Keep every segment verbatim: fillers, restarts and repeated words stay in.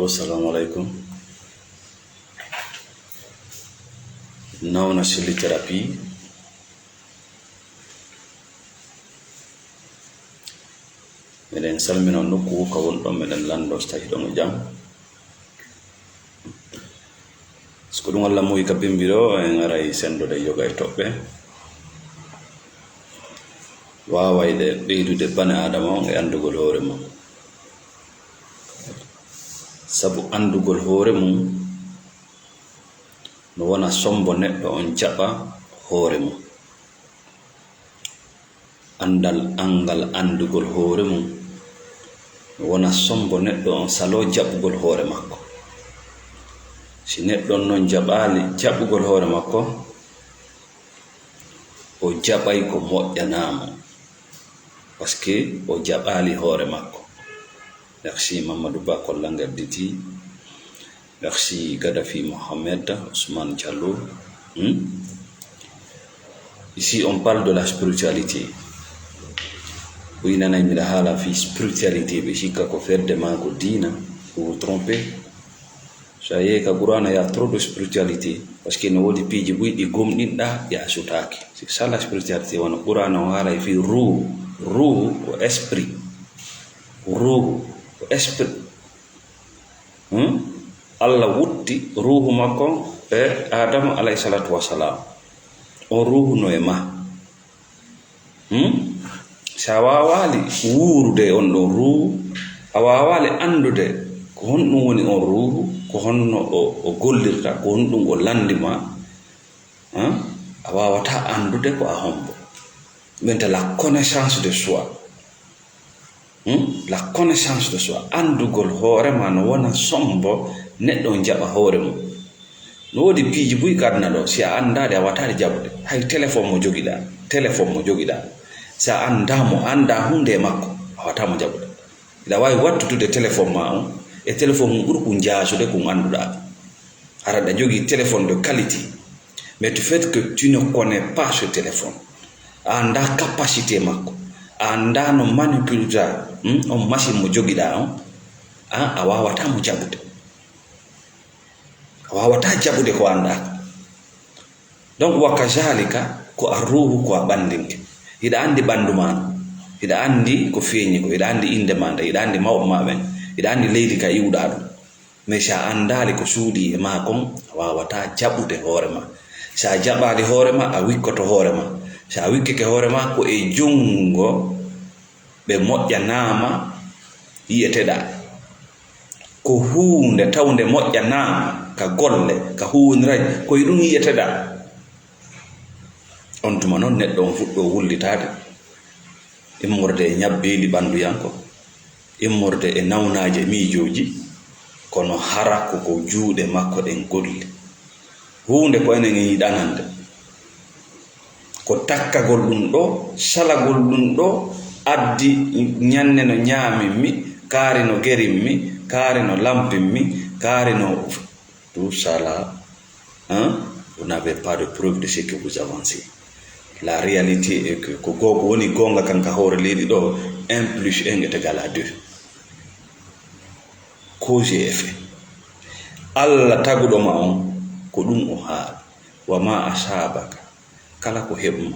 Assalamu alaikum. Nawna Chili Thérapie. Meɗen salmina on nokku ka woni ɗon, meɗen lanndo so tawi ɗon e jam. So ko ɗum Allah muuyi ka bimbi ɗo, en aray sendude yoga e toɓɓe. Waawayɗe ɓeydude bane Aadama on e anndugol hoore mum. Sabu anndugol hoore mum no wona sombo neɗɗo on jaɓa hoore mum. Anndal anngal anndugol hoore mum no wona sombo neɗɗo on saloo jaɓugol hoore makko. Si neɗɗo on non jaɓaali jaɓugol hoore makko, o jaɓay ko moƴƴanaa mo, parce que o jaɓaali hoore makko. Merci Mamadou Ba Kolla Ngarditi. Merci Gaddafi Mohamed, Ousmane Diallo. Hmm? Ici, on parle de la spiritualité. Ɓuy nanay miɗa haala fii spiritualité, ɓe sikka ko fedde maa ko diina, vous vous trompez. So a yehi ka Qur'ana, y a trop de spiritualité, parce que no woodi piiji buy ɗi gomɗinɗa, ɗi a sutaaki. C'est ça la spiritualité, wano Qur'ana o haalay fii ruuhu, ruuhu ko esprit, ruuhu ko esprit. Hmm? Allah wutti ruuhu makko e Adama alayhi salatu wassalam. On ruuhu no e ma. Hmm? Si a waawaali wuurude e on ɗon ruuhu, a waawaali anndude ko honɗum woni on ruuhu, ko honno o, o gollirta, ko honɗum o lanndi ma, hein? A waawataa anndude ko a hombo. Ɗum wiyetee la connaissance de soi. Hmm? La connaissance de soi. Anndugol hoore ma no wona sombo neɗɗo on jaɓa hoore mum. No woodi piiji buy ka aduna ɗo, si a anndaa ɗi, a waawataa ɗi jaɓude. Hay téléphone mo jogiɗaa, téléphone mo jogiɗaa, si a anndaa mo, a anndaa huunde e makko, a waawataa mo jaɓude. Hiɗa waawi wattutude téléphone ma on e téléphone mum ɓurkun jaasude kun annduɗaa. Hara ɗa jogii téléphone de qualité, mais du fait que tu ne connais pas ce téléphone, a anndaa capacité makko, a anndaa no manipulata, hmm, on machine mo jogiɗaa on, an a waawataa mo jaɓude. A waawataa jaɓude ko a anndaa ko. Donc, wa kazalika, ko a ruuhu, ko a ɓanndinke. Hiɗa anndi ɓanndu maa ndu, hiɗa anndi ko feeñi ko, hiɗa anndi innde maa nde, hiɗa anndi mawɓe maa ɓen, hiɗa anndi leydi ka iwɗaa ɗum. Mais si a anndaali ko suuɗii e maa kon, a waawataa jaɓude hoore maa. Si a jaɓaali hoore maa, a wikkoto hoore maa. Si a wikkike hoore maa, ko e junngo ɓe moƴƴanaama yi'eteɗaa. Ko huunde tawnde moƴƴanaama ka golle, ka huuniray, ko e ɗum yi'eteɗaa. On tuma non neɗɗo on fuɗɗoo wullitaade, immorde e ñabbeeli ɓannduyanko, immorde e nawnaaje miijooji, kono hara ko ko juuɗe makko ɗen golli. Huunde ko enen en yiɗanande. Ko takkagol ɗum ɗo, salagol ɗum ɗo, addi ñande no ñaamin mi, kaari no gerin mi, kaari no lampin mi, kaari no, tout ça là, hein, vous n'avez pas de preuve de ce que vous avancez. La réalité est que ko googo woni goonga kan ka hoore leydi ɗo, un plus un est égal à deux. Cause et effet. Allah taguɗo ma on, ko ɗum o haali. Wa ma asabaka, kala ko heɓma,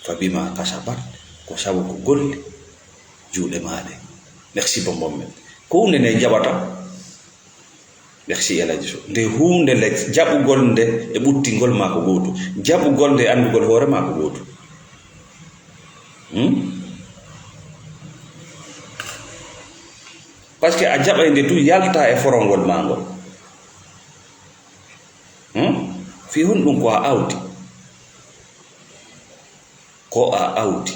fa bima kasabat, ko sabu ko golle juuɗe maa ɗe. Merci bonbon men. Ko huunde nde jaɓata. Merci El Hadji Sow. Nde huunde nde jaɓugol nde e ɓuttingol maa ko gootu. Jaɓugol nde e anndugol hoore maa ko gootu. Hmm? Parce que a jaɓay nde tun yalta e forongol maa ngol. Hmm? Fii honɗum ko a awdi? Ko a awdi.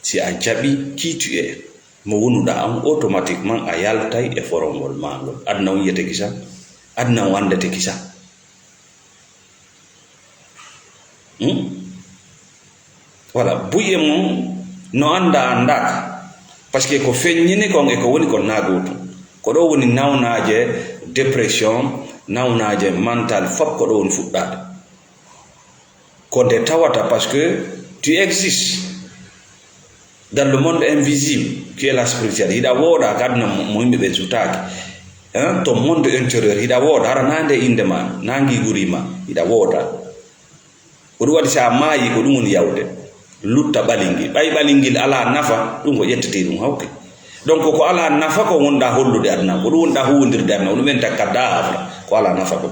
Si a jaɓi qui tu es, mo wonuɗaa on, automatiquement a yaltay e forongol maa ngol. Aduna on yiyete kisa, aduna on anndete kisa. Hmm? Voilà, buye mum no annda anndaaka. Parce que ko feññini kon e ko woni kon naa gootum. Ko ɗo woni nawnaaje dépression, nawnaaje mental, fop ko ɗo woni fuɗɗaade. Ko nde tawata, parce que tu existes. Dans le monde invisible, qui est la spiritualité, hiɗa wooda ka aduna mo, mo yimɓe ɓen sutaaki. Hein? Ton monde intérieur, hiɗa wooda, hara na nde innde ma, na ngi guri ma, hiɗa wooda. Ko ɗum waɗi, si a maayi, ko ɗum woni yawde. Lutta ɓalingil. Ɓay ɓalingil alaa nafa, ɗum ko ƴettete ɗum hawke. Donc, ko alaa nafa ko wonɗaa hollude aduna, ko ɗum wonɗaa huwwondirde aduna, ko ɗum en takka daa afra, ko alaa nafa ɗum.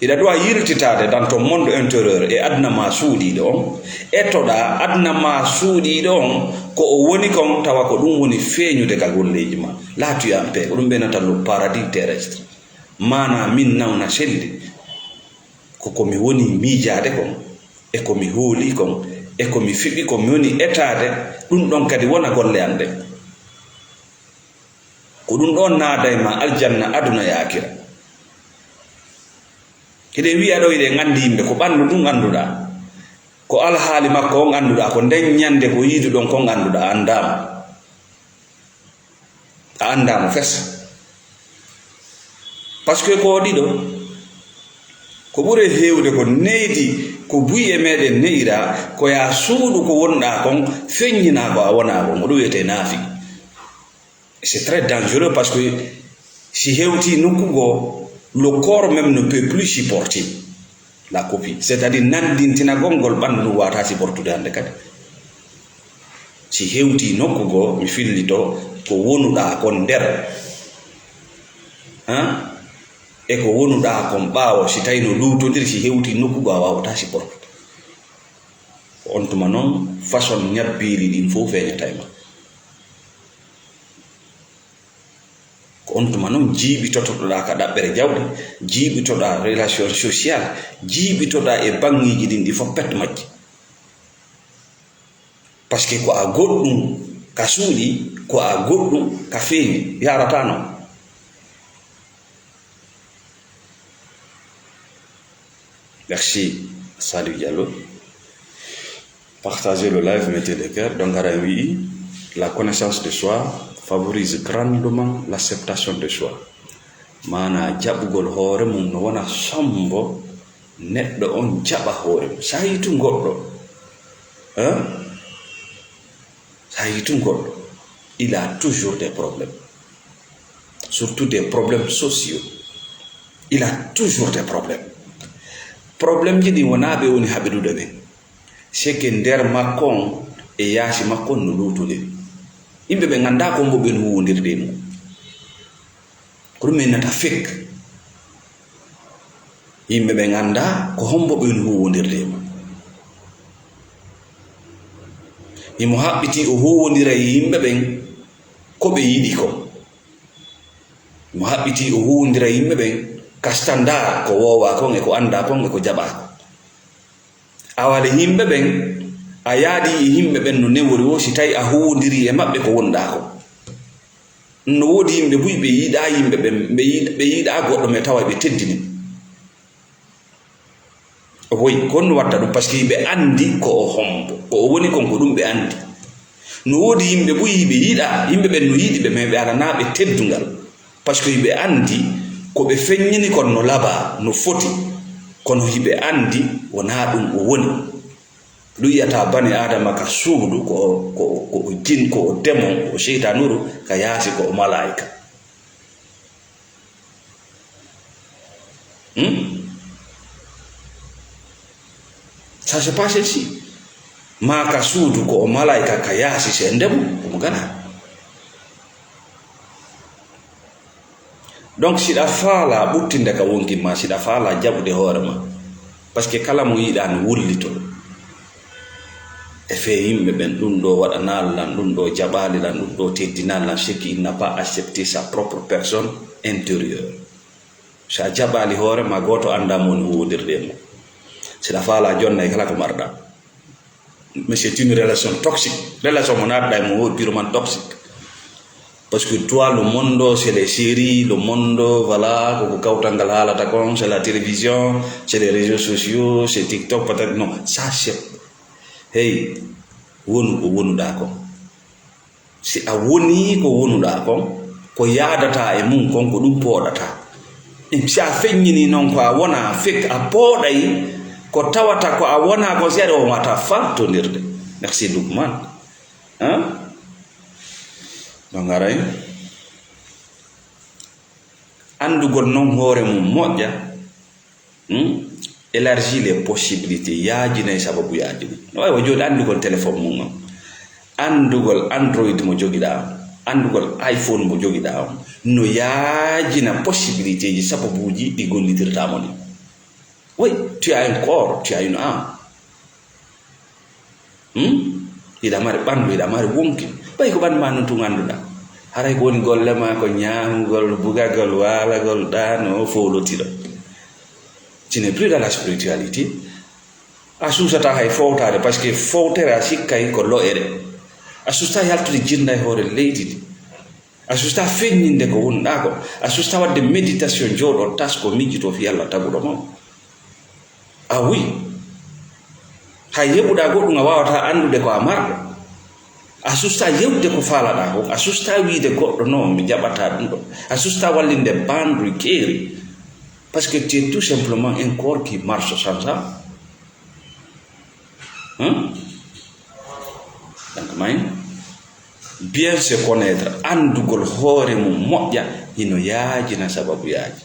Hiɗa duwa yiltitaade dans ton monde intérieur e aduna ma suuɗiiɗo on, etoɗaa aduna ma suuɗiiɗo on, ko o woni kon, tawa ko ɗum woni feeñude ka golleeji ma. Là tu es en paix, ko ɗum ɓe nata le paradis terrestre. Maanaa min nawna selli. Ko ko mi woni miijaade kon, e ko mi hoolii kon, e ko mi fiɓi, ko mi woni etaade, ɗum ɗon kadi wona golle an ɗen. Ko ɗum ɗon naada e ma aljanna aduna e aakira. Hiɗen wi'a ɗo, hiɗen anndi yimɓe, ko ɓanndu ndun annduɗaa, ko alhaali makko on annduɗaa, ko nden ñannde ko yiiduɗon kon annduɗaa, anndaama. A anndaa mo fes. Parce que ko ɗiɗo, ko ɓuri heewde ko neydi, ko buy e meɗen neyra, ko yaa suuɗu ko wonɗaa kon, feññinaa ko a wonaa kon. Ko ɗum wiyetee naafi. C'est très dangereux parce que si hewtii nokku goo, le corps même ne peut plus supporter la copie. C'est-à-dire nanndintinagol ngol ɓanndu ndu waawataa supportude hannde kadi. Si hewtii nokku goo, mi fillitoo, ko wonuɗaa kon nder, han? E ko wonuɗaa kon ɓaawo, si tawii no luutondiri, si hewtii nokku goo, a waawataa supportude. Ko on tuma non façon ñabbiili ɗin fof feeñata e ma. Ko on tuma non jiiɓitotoɗaa ka ɗaɓɓere jawɗi, jiiɓitoɗaa relation sociale, jiiɓitoɗaa e baŋŋeeji ɗin ɗi fof pet majji. Parce que ko a goɗɗum ka suuɗi, ko a goɗɗum ka feeñi, yaarataa non. Merci, Saliou Diallo. Partagez le live, mettez des cœurs. Donc, aɗa wi'i, la connaissance de soi favorise grandement l'acceptation de soi. Maanaa jaɓugol hoore mum no wona sombo neɗɗo on jaɓa hoore mum. Sa yi'ii tun goɗɗo, hein? Sa yi'ii tun goɗɗo, il a toujours des problèmes. Surtout des problèmes sociaux. Il a toujours des problèmes. Problème ji ɗin wonaa ɓe woni haɓidude ɓen. C'est que nder makko on e yaasi makko on no luutondiri. Yimɓe ɓen anndaa ko hombo ɓe no huuwondirde e mum. Ko ɗum innata fake. Yimɓe ɓen anndaa ko hombo ɓe no huuwondirde e mum. Himo haɓɓitii o huuwondira e yimɓe ɓen ko ɓe yiɗi kon. Himo haɓɓitii o huuwondira e yimɓe ɓen ka standard ko woowaa kon e ko anndaa kon e ko jaɓaa kon. Awa le yimɓe ɓen, a yaadii e yimɓe ɓen no newori woo, si tawii a huuwondirii e maɓɓe ko wonɗaa kon. No woodi yimɓe buy ɓe yiɗaa yimɓe ɓen, ɓe yiɗ-, ɓe yiɗaa goɗɗo mais tawa ɓe teddini. O boyi, ko honno watta ɗum? Parce que ɓe anndi ko o hombo, ko o woni kon ko ɗum ɓe anndi. No woodi yimɓe buy ɓe yiɗaa, yimɓe ɓen no yiɗi ɓe mais ɓe alanaa ɓe teddungal. Parce que hiɓe anndi ko ɓe feññini kon no labaa, no foti, kono hiɓe anndi wonaa ɗum o woni. Ɗum yi'ata bani Aadama ka suudu ko o, ko o, ko o jin, ko o demon, ko o seytaanuru, ka yaasi ko o malaa'ika. Hmm? Ça se passe ici. Maa ka suudu ko o malaa'ika, ka yaasi se ndemo, ko mo gana. Donc, siɗa faalaa ɓuttinde ka wonki ma, siɗa faalaa jaɓude hoore ma, parce que kala mo yiɗaa no wullito e fee yimɓe ɓen, ɗum ɗo waɗanaali lan, ɗum ɗo jaɓaali lan, ɗum ɗo teddinaali lan, c'est qu'il n'a pas accepté sa propre personne intérieure. Si a jaɓaali hoore ma, gooto anndaa mo woni huuwondirde e mo. Siɗa faalaa jonna e kala ko marɗaa. Mais c'est une relation toxique. Relation mo naatɗaa e mum o purement toxique. Parce que toi, le monde, c'est les séries, le monde, voilà, ko, ko kawtal ngal haalata kon, c'est la télévision, c'est les réseaux sociaux, c'est TikTok, peut-être, non, ça c'est, hey, wonu ko wonuɗaa kon. Si a wonii ko wonuɗaa kon, ko yaadataa e mum kon, ko ɗum pooɗataa. Ɗum si a feññinii non ko a wonaa fek, a pooɗay ko tawata ko a wonaa kon, si aɗa on wata faltondirde. Merci, Lukman. Hein? No ngaray. Anndugol non hoore mum moƴƴa, hmm? Élargit les possibilités, yaajinay sababuyaaji ɗin. No wayi wo jooni anndugol téléphone mum on, anndugol Android mo jogiɗaa on, anndugol iPhone mo jogiɗaa on, no yaajina possibilité ji, sababuuji ɗi gollitirtaa mo ɗin. Oui, tu as un corps, tu as une âme. Hmm? Hiɗa mari ɓanndu, hiɗa mari wonki. Ɓay ko ɓanndu ma non tun annduɗaa. Haray ko woni golle ma ko ñaamugol, bugagol, waalagol, ɗaano, fowlotiro. Tu n'es plus dans la spiritualité. A suusataa hay fowtaade, parce que fowtere a sikkay ko lo'ere. A suusataa yaltude jinna e hoore leydi ndi. A suusataa feññinde ko wonɗaa ko. A suusataa waɗde méditation, jooɗo tasko, miijito fii Alla taguɗo mo. A wi, hay heɓuɗaa goɗɗum a waawataa anndude ko a marɗo. A suusataa yewde ko faalaɗaa ko. A suusataa wiide goɗɗo non, mi jaɓataa ɗum ɗo. A suusataa wallinde bandu keeri. Parce que tu es tout simplement un corps qui marche sans âme. Hmm? Donc, may bien se connaître, anndugol hoore mum moƴƴa, hino yaajina sababuyaaji.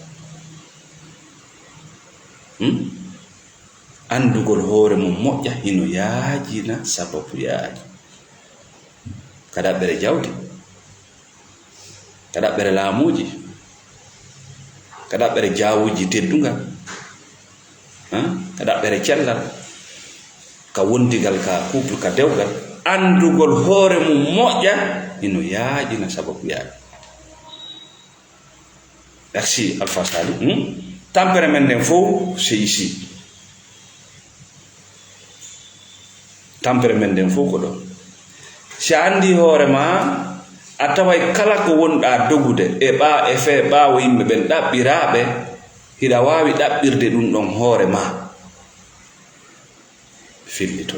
Hmm? Anndugol hoore mum moƴƴa, hino yaajina sababuyaaji. Ka ɗaɓɓere jawdi, ka ɗaɓɓere laamuuji, ka ɗaɓɓere jaawuuji teddungal, ah, ka ɗaɓɓere cellal, ka wondigal, ka couple, ka dewgal, anndugol hoore mum moƴƴa, hino yaajina sababuyaaji. Merci, Alpha Sali. Hmm? Tampere men nden fow, c'est ici. Tampere men nden fow ko ɗo. Si a anndi hoore ma, a taway kala ko wonɗaa dogude e ɓaa-, e fee ɓaawo yimɓe ɓen ɗaɓɓiraaɓe, hiɗa waawi ɗaɓɓirde ɗum ɗon hoore ma. Fillito.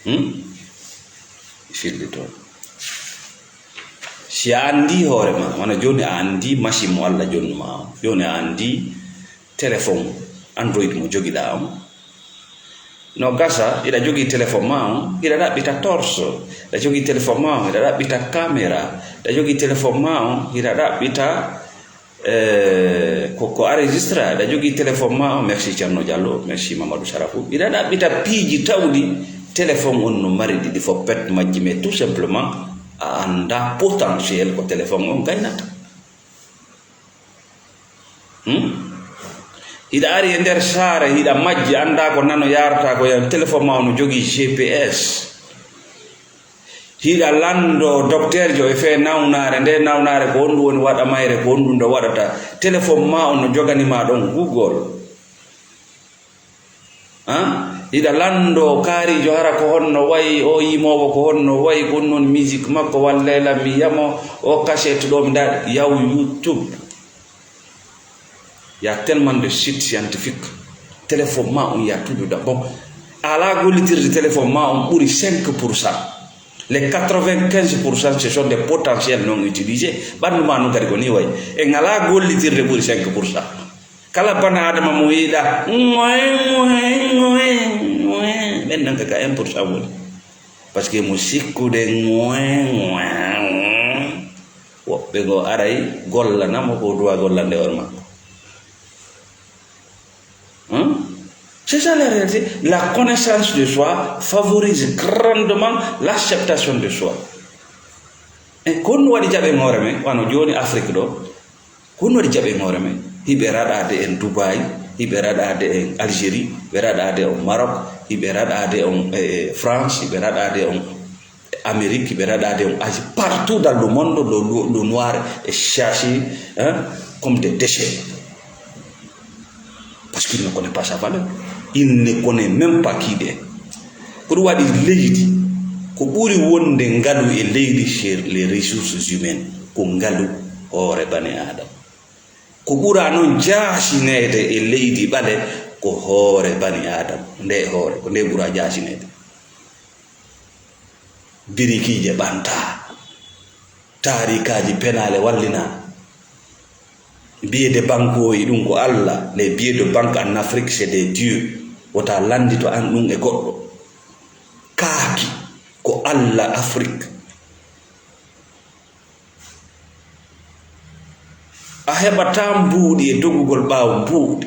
Hmm? Fillito. Si a anndi hoore ma, wano jooni a anndi machine mo Alla jonnu ma on. Jooni a anndi téléphone Android mo jogiɗaa on. No gasa, hiɗa jogii téléphone ma on, hiɗa ɗaɓɓita torche. Hiɗa jogii téléphone ma on, hiɗa ɗaɓɓita caméra. Hiɗa jogii téléphone ma on, hiɗa ɗaɓɓita, eh, ko, ko enregistre. Hiɗa jogii téléphone ma on, merci Thierno Diallo, merci Mamadou Sarafou. Hiɗa ɗaɓɓita piiji tawɗi téléphone on no mari ɗiɗi fof pet majji, mais tout simplement, a anndaa potentiel ko téléphone on gaynata. Hmm? Hiɗa ari e nder saare, hiɗa majji, anndaa ko nano yaarata ko yan, téléphone ma on no jogii G P S. Hiɗa lanndo docteur jo e fee nawnaare, nde nawnaare ko honɗum woni waɗa mayre, ko honɗum nde waɗata. Téléphone ma on no jogani ma ɗon Google. Ah? Hiɗa lanndo kaariijo hara ko honno wayi, o yimoowo ko honno wayi, ko ɗum noon musique makko, walla e lan mi yamo, o cassette ɗo mi ndaa, yaw YouTube. Il y a tellement de sites scientifiques. Téléphone ma on, il y a tout dedans. Bon, a alaa gollitirde téléphone ma on ɓuri cinq pour cent. Les quatre-vingt-quinze pour cent, ce sont des potentiels non utilisés. Ɓanndu ma non kadi ko ni wayi. En alaa gollitirde ɓuri cinq pour cent. Kala bana Adama mo yiɗa, ŋoy, ŋoy, ŋoy, ŋoy. Ɓen nan ka, ka un pour cent woni. Parce que mo sikkude ŋoy, ŋoy, ŋoy. Woɓɓe go aray gollana mo ko duwa gollande on makko. Hein? C'est ça la réalité. La connaissance de soi favorise grandement l'acceptation de soi. E ko honno waɗi jaɓen hoore men, wano jooni Afrique ɗo, ko honno waɗi jaɓen hoore men? Hiɓe raɗaade en Dubaï, hiɓe raɗaade en Algérie, ɓe raɗaade on Maroc, hiɓe raɗaade on, eh, France, hiɓe raɗaade on Amérique, hiɓe raɗaade on Asie, partout dans le monde, le, le, le noir est chassé, hein, comme des déchets. Parce qu'il ne connaît pas sa valeur. Il ne connaît même pas qui il est. Ko ɗum waɗi leydi, ko ɓuri wonde ngalu e leydi, c'est les ressources humaines, ko ngalu hoore bani Aadama. Ko ɓura noon jaasineede e leydi ɓale ko hoore bani Aadama. Nde hoore, ko nde ɓura jaasineede. Birikiije ɓantaa, taarikaaji penaale wallinaa. Billet de banque o e ɗum ko Alla, les billets de banque en Afrique, c'est des dieux. Wota lanndito aan ɗum e goɗɗo. Ko Alla Afrik. A heɓataa mbuuɗi e dogugol ɓaawo mbuuɗi.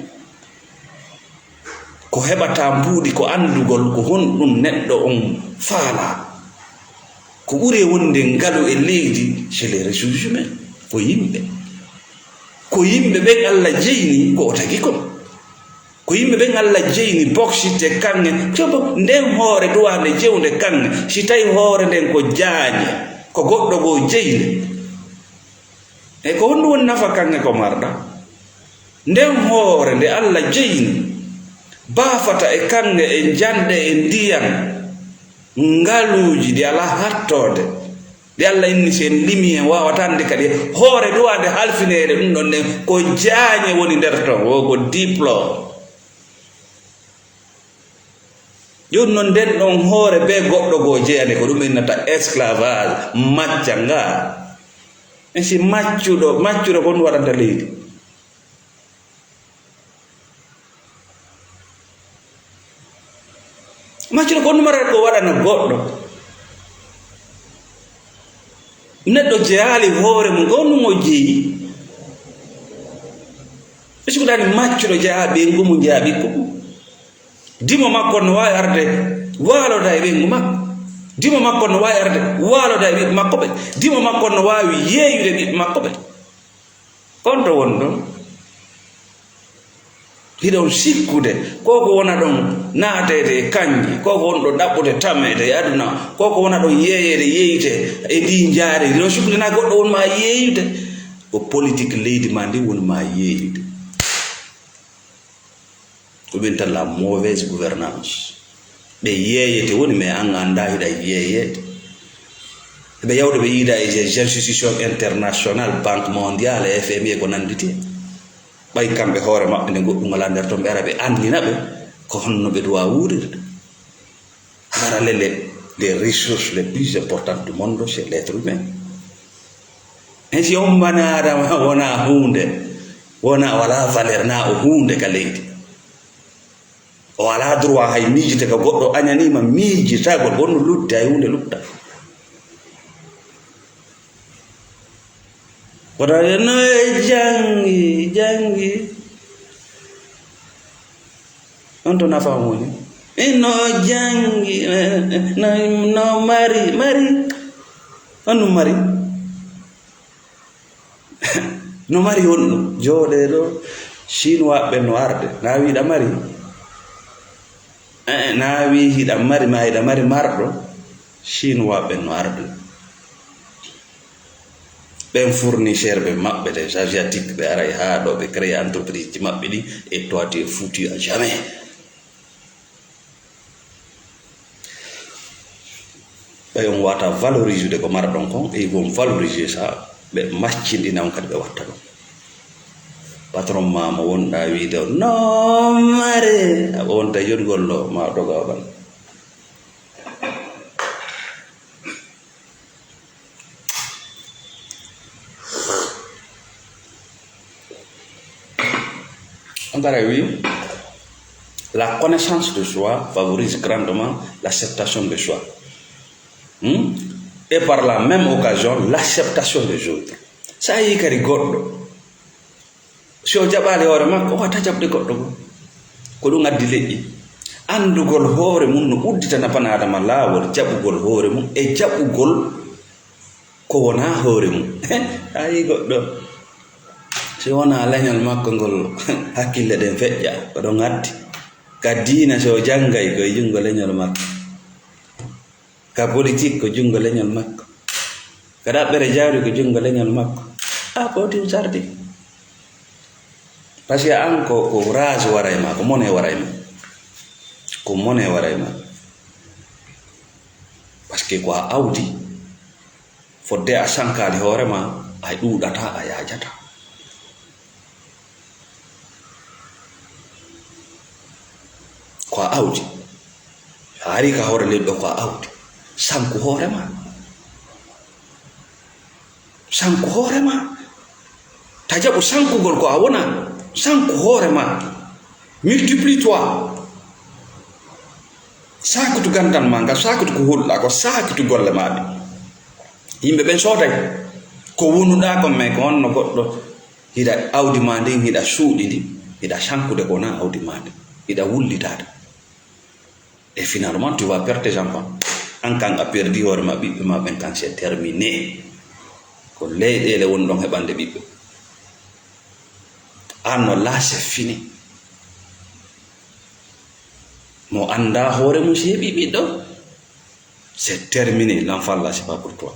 Ko heɓataa mbuuɗi ko anndugol ko honɗum neɗɗo on faalaa. Ko ɓuri e wonde ngalu e leydi, c'est les ressources humaines, ko yimɓe. Ko yimɓe ɓen Alla jeyni ko o tagi kon. Ko yimɓe ɓen Alla jeyni boksite kaŋŋe. Cobo nden hoore duwaande jewnde kaŋŋe, si tawi hoore nden ko jaañe, ko goɗɗo goo jeyni. E ko honɗum woni nafa kaŋŋe ko marɗa? Nden hoore nde Alla jeyni, baafata e kaŋŋe e janɗe e ndiyan, ngaluuji ɗi alaa hattoode, ɗi Alla inni si en limi en waawataa nde kadi. Hoore duwaande halfineede ɗum ɗon nden ko jaañe woni nder ton, wo ko diplôme. Jooni non nden ɗon hoore bee goɗɗo goo jeyane ko ɗum innata esclavage, macca nga. E si maccuɗo, maccuɗo kon waɗanta leydi? Maccuɗo kon ɗum arata ko waɗana goɗɗo. Neɗɗo jeyaali hoore mum, ko ɗum o jeyi. Ɓe sukutaani maccuɗo jeyaa ɓeyngu mum, jeyaa ɓikku mum. Dimo makko no waawi arde waaloda e ɓeyngu makko. Dimo makko no waawi arde waaloda e ɓiɓɓe makko ɓe. Dimo makko no waawi yeeyude ɓiɓɓe makko ɓe. Kon to woni ɗon? Hiɗon sikkude, ko ko wona ɗon naateede e kañji, ko ko woni ɗo ɗaɓɓude tameede e aduna, ko ko wona ɗon yeeyeede yeeyte e ndii njaareendi, hiɗon sikkude na goɗɗo won maa yeeyude? Ko politik leydi maa ndin woni maa yeeyude. Ko ɓen tan la mauvaise gouvernance. Ɓe yeeyete woni, mais an a anndaa hiɗa yeeyeede. Ɓe yawde ɓe yiida e des institutions internationales, Banque Mondiale, F M I e ko nannditi. Ɓay kamɓe hoore maɓɓe nde goɗɗum alaa nder ton, ɓe ara ɓe annina ɓe ko honno ɓe duwa wuurirde. Hara lele, les ressources les plus importantes du monde, c'est l'être humain. Hen si ummanaadama wona huunde, wona, wala valeur na o huunde ka leydi. O alaa droit hay miijite ka goɗɗo añaniima miijitagol, wonno lutti hay huunde lutta. Kono no janngi, janngi. On to nafa woni. E no janngi, no, no mari, mari. On ɗum mari. No mari on ɗum. Jooɗee ɗo, Chinois ɓen no arde. Na wiiɗa mari. Eh, na wii hiɗa mari ma hiɗa mari marɗo. Chinois ɓen no arde. Ɓen fournisseur ɓe maɓɓe, les asiatiques, ɓe aray haa ɗo, ɓe créé entreprise ji maɓɓe ɗi, et toi, tu es foutu à jamais. Ɓay on wata valoriser de ko marɗon kon, et ils vont valoriser ça, ɓe maccinɗina on kadi ɓe watta ɗum. Patron ma mo wonɗa wiide on, no mare, a wonta yonugol lo, ma doga o ɓan. On tara wi, la connaissance de soi favorise grandement l'acceptation de soi. Hmm? Et par la même occasion, l'acceptation des autres. Sa yi kadi goɗɗo, si o jaɓaali hoore makko, o wata jaɓde goɗɗo goo. Ko ɗum addi leƴƴi. Anndugol hoore mum no udditana bana Adama laawol jaɓugol hoore mum e jaɓugol ko wonaa hoore mum. A yi goɗɗo, si wonaa leñol makko ngol, hakkille ɗen feƴƴa, ko ɗon addi. Ka diina, si o janngay, ko e junngo leñol makko. Ka politik, ko junngo leñol makko. Ka ɗaɓɓere jawdi, ko junngo leñol makko. A foti sarde. Parce que an ko, ko raas waray ma, ko mone waray ma. Ko mone waray ma. Parce que ko a awdi, fodde a sankaali hoore ma, a ɗuuɗata, a yaajata. Ko a awdi. A ari ka hoore leydi ɗo, ko a awdi. Sanku hoore ma. Sanku hoore ma. Ta jaɓu sankugol ko a wona. Sanku hoore ma. Multiplie-toi. Saakutu ganndal maa ngal, saakutu ko holuɗaa ko, saakutu golle maa ɗe. Yimɓe ɓen sooday ko wonuɗaa kon, mais ko honno goɗɗo hiɗa awdi maa ndin, hiɗa suuɗi ndi, hiɗa sankude ko wonaa awdi maa ndin, hiɗa wullitaade. Et finalement, tu vas perdre tes enfants. An kan a perdi hoore ma, ɓiɓɓe ma ɓen kan, c'est terminé. Ko leyɗeele woni ɗon heɓande ɓiɓɓe. An no là, c'est fini. Mo annda hoore mum si heɓi ɓiɗɗo, c'est terminé. L'enfant là, c'est pas pour toi.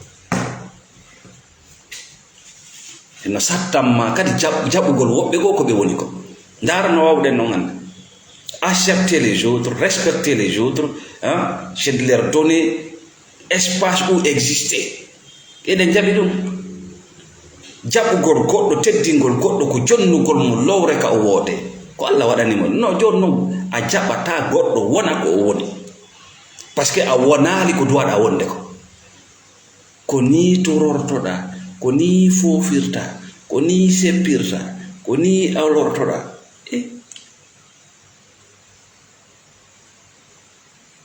No sattan ma kadi jaɓ-, jaɓugol woɓɓe goo ko ɓe woni ko. Ndaara no waawɗen non hannde. Accepter les autres, respecter les autres, hein, c'est de leur donner espace où exister. Eɗen jaɓi ɗum. Jaɓugol goɗɗo, teddingol goɗɗo ko jonnugol mo lowre ka o woodee. Ko Allah waɗani mo. No jooni non a jaɓataa goɗɗo wona ko o woni. Parce que a wonaali ko duwaɗaa wonde ko. Ko nii torortoɗaa, ko nii foofirtaa, ko nii seppirtaa, ko nii alortoɗaa. Eh?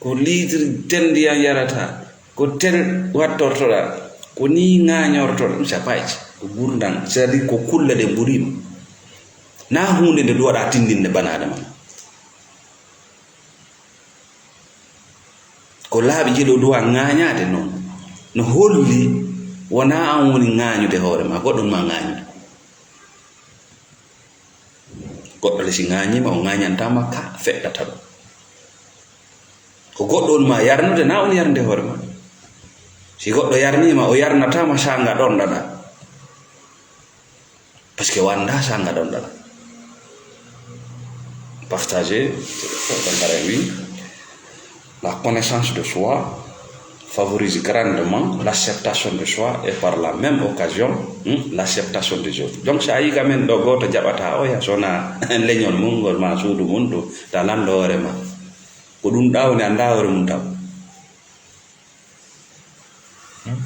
Ko litre tel ndiyam yarataa, ko tel wattortoɗaa, ko nii ŋaañortoɗaa. Ça paye, ko gurdam, c'est-à-dire ko kulle ɗe mburiima. Na huunde nde duwaɗaa tinndinde banaadama. Ko laaɓi jeɗi o duwaa ŋaañaade noon. No holli wonaa an woni ŋaañude hoore ma, goɗɗo ma ŋaañude. Goɗɗo le si ŋaañiima, o ŋaañantaama ka feɗɗata ɗo. Ko goɗɗo on ma yarnude, na on yarnude hoore ma. Si goɗɗo yarniima, o yarnataama saanga ɗon ɗaɗa. Parce que wannda saanga ɗon ɗaɗa. Partager, ɗon ɗaɗa wi. La connaissance de soi favorise grandement l'acceptation de soi et par la même occasion, hmm, l'acceptation des autres. Donc, si a yii ka men ɗo gooto jaɓata oya, so wonaa leñol mum ngol ma suudu mum ɗum, ta lanndo hoore ma. Ko ɗum ɗa woni, annda hoore mum taw. Hmm?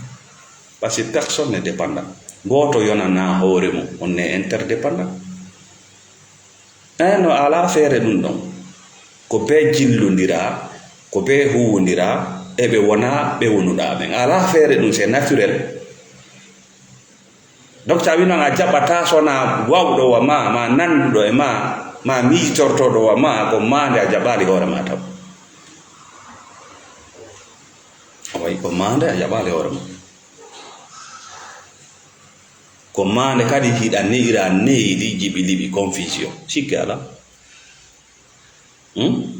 Parce que personne n'est dépendant. Gooto yonana hoore mum, on est interdépendant. Eh, no alaa feere ɗum ɗon. Ko bee jillondiraa, ko bee huuwondiraa, e ɓe wonaa ɓe wonuɗaa ɓen. Alaa feere ɗum, c'est naturel. Donc, so a wii noon a jaɓataa so wonaa waawɗo wa ma, ma nannduɗo e ma, ma miijitortooɗo wa ma, ko maande a jaɓaali hoore ma taw. Awa, ko maande a jaɓaali hoore ma. Ko maande kadi hiɗa neyra neyri jiɓi liɓi confusion. Sikke alaa. Hmm?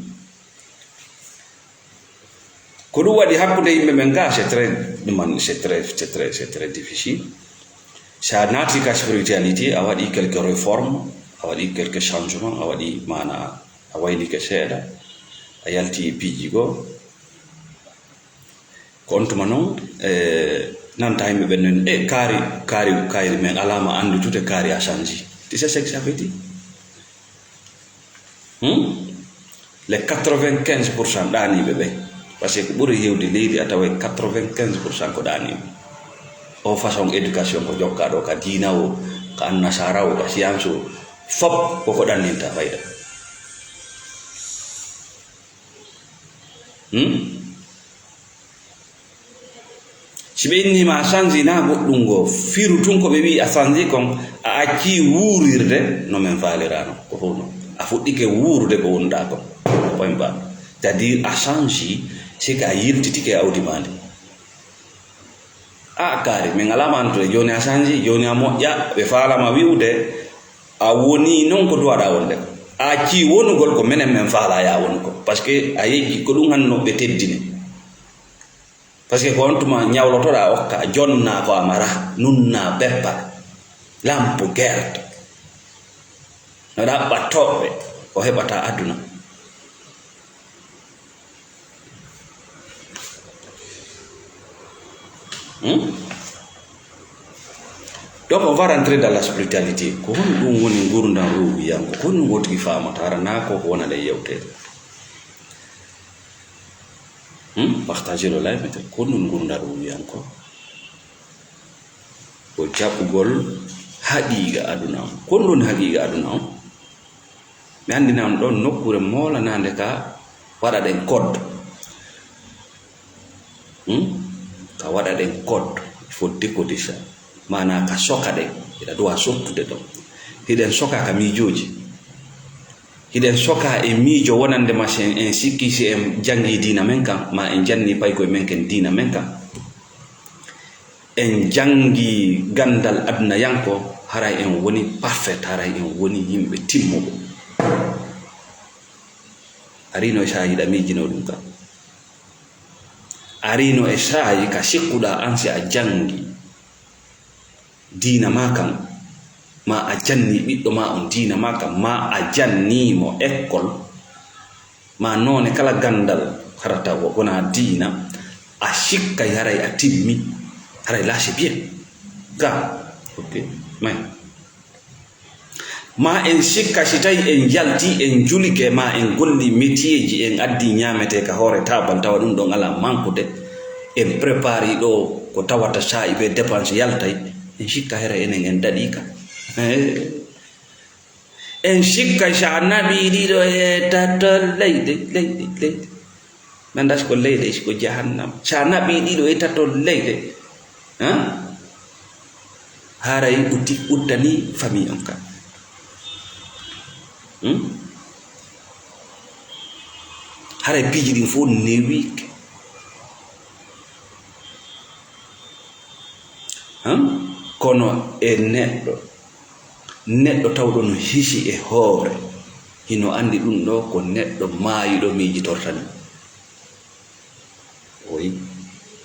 Ko ɗum waɗi hakkunde yimɓe ɓen ga, c'est très, ɗum man, c'est très, c'est très, c'est très difficile. Sa naati ka spiritualité, a waɗi quelques réformes, a waɗi quelques changements, a waɗi maana, a waylike seeɗa, a yalti e piiji goo. Ko on tuma noon, eh, nanta yimɓe ɓen noon, e kaari, kaari, kaari men alaa ma anndutude, kaari a change. Tu sais ce que ça veut dire? Hmm? Les quatre-vingt-quinze pour cent ɗaaniiɓe ɓe, parce que ko ɓuri heewde leydi a taway quatre-vingt-quinze pour cent ko ɗaaniiɓe. O façon éducation ko jokkaa ɗo, ka diina o, ka annasara o, ka science o, fop koko ɗanninta fayda. Hmm? Si ɓe inni ma a change na goɗɗum ngo, firu tun ko ɓe wi'i a change kon, a acci wuurirde no men faalirano. Ko fof non. A fuɗɗike wuurude ko wonɗa kon. Point barre. C'est-à-dire a change, c'est que a yiltitike awdi ma ndi. A kaari, min alaa ma anndude. Jooni a change, jooni a moƴƴa, ɓe faalama wi'ude, a woni non ko duwaɗa wonde. A acci wonugol ko menen men faala ya wonu ko. Parce que a yejji ko ɗum hanno ɓe teddini. Parce que ko on tuma ñawlotoɗa okka, jonna ko a mara, nunna beppa, lampu gert. No ɗaɓɓa toɓɓe, o heɓata aduna. Hmm? Donc, on va rentrer dans la spiritualité. Ko honɗum woni ngurndan ruuhuyanko? Ko honɗum wotigi faamata? Hara naa ko ko wona ɗen yewteede. Hmm? Partager le live, mettez. Ko honɗum ngurndan ruuhuyanko? Ko jaɓugol haqiiqa aduna on. Ko honɗum woni haqiiqa aduna on? Mi anndina on ɗon nokkuure moolanaande ka waɗaɗen code. Hmm? Ka waɗa ɗen code, il faut décoder ça. Maanaa ka soka ɗen, hiɗa duwa sottude ɗon. Hiɗen soka ka miijooji. Hiɗen soka e miijo wonande ma si en, en sikki si en janngi diina men kan, ma en janni paykoye men ken diina men kan. En janngi ganndal adunayanko, haray en woni parfait, haray en woni yimɓe timmuɓe. Arino e saaji ɗa miijino ɗum kan. Arino e saaji ka sikkuɗa an si a janngi diina ma kan, ma a janni ɓiɗɗo ma on diina ma kan, ma a janni mo école, ma noone kala ganndal harata wo-, wona diina, a sikkay haray a timmi, haray là c'est bien. Ka, ok, mais ma en sikka si tawi en jalti, en julike, ma en golli métierji, en addi ñaamete ka hoore taabal, tawa ɗum ɗon alaa mankude, en prépari ɗo ko tawata saa'i be dépense yaltay, en sikka here enen en daɗi ka. En sikka sa naɓi ɗiɗo e tato leyɗe, leyɗe, leyɗe. Mi anndaa si ko leyɗe, si ko jahannama. Sa naɓi ɗiɗo e tato leyɗe, han? Haray utti, uttani famille on kan. Hmm? Haray piiji ɗin fof newike. Han? Kono e neɗɗo, neɗɗo tawɗo no hisi e hoore, hino anndi ɗum ɗo ko neɗɗo maayuɗo miijitorta ni. Oyi,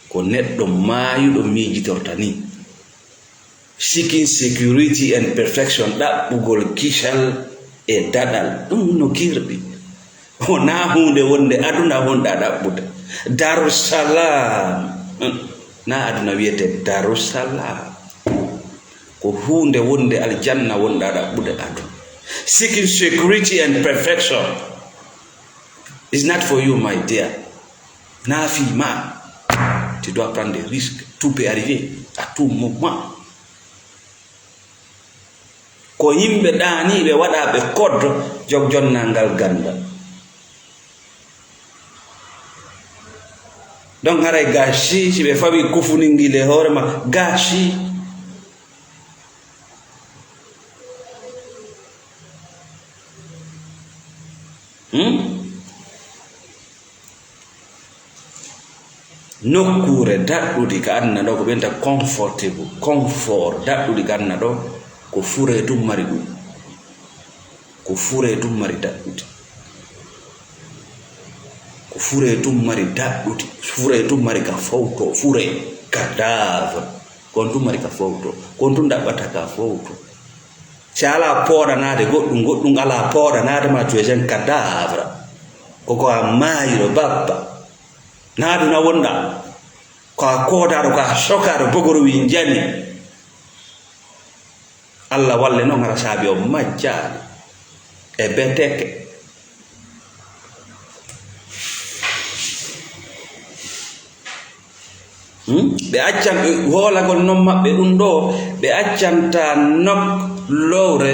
ko neɗɗo maayuɗo miijitorta ni. Seeking security and perfection, ɗaɓɓugol kisal e daɗal, ɗum no kirɗi. Wonaa huunde wonde aduna wonɗa ɗaɓɓude. Darussalam. Na aduna wiyete Darussalam. Ko huunde wonde aljanna wonɗa ɗaɓɓude aduna. Seeking security and perfection is not for you, my dear. Na fii ma. Tu dois prendre des risques. Tout peut arriver à tout moment. Ko yimɓe ɗaaniiɓe waɗaaɓe code jog jonnal ngal ganndal. Donc haray gasi, si ɓe fawi kufuningil e hoore ma, gasi. Hmm? Nokkuure daɗɗudi ka aduna ɗo, ko ɓenta comfortable, confort daɗɗudi ka aduna ɗo, ko fure tun mari ɗum. Ko fure tun mari daɗɗudi. Ko fure tun mari daɗɗudi. Fure tun mari ka fowto, fure, cadavre. Kon tun mari ka fowto. Kon tun ɗaɓɓata ka fowto. Si alaa pooɗanaade goɗɗum, goɗɗum alaa pooɗanaade ma, tu es un cadavre. Ko ko a maayiɗo, bappa. Na aduna wonɗa. Ko a koodaaɗo, ko a sokaaɗo, bogoro wi njani. Allah walle noon, hara saabi o majjaaɗo e beteke. Hmm? Ɓe accan, ɓe hoolagol noon maɓɓe ɗum ɗo, ɓe accanta nok lowre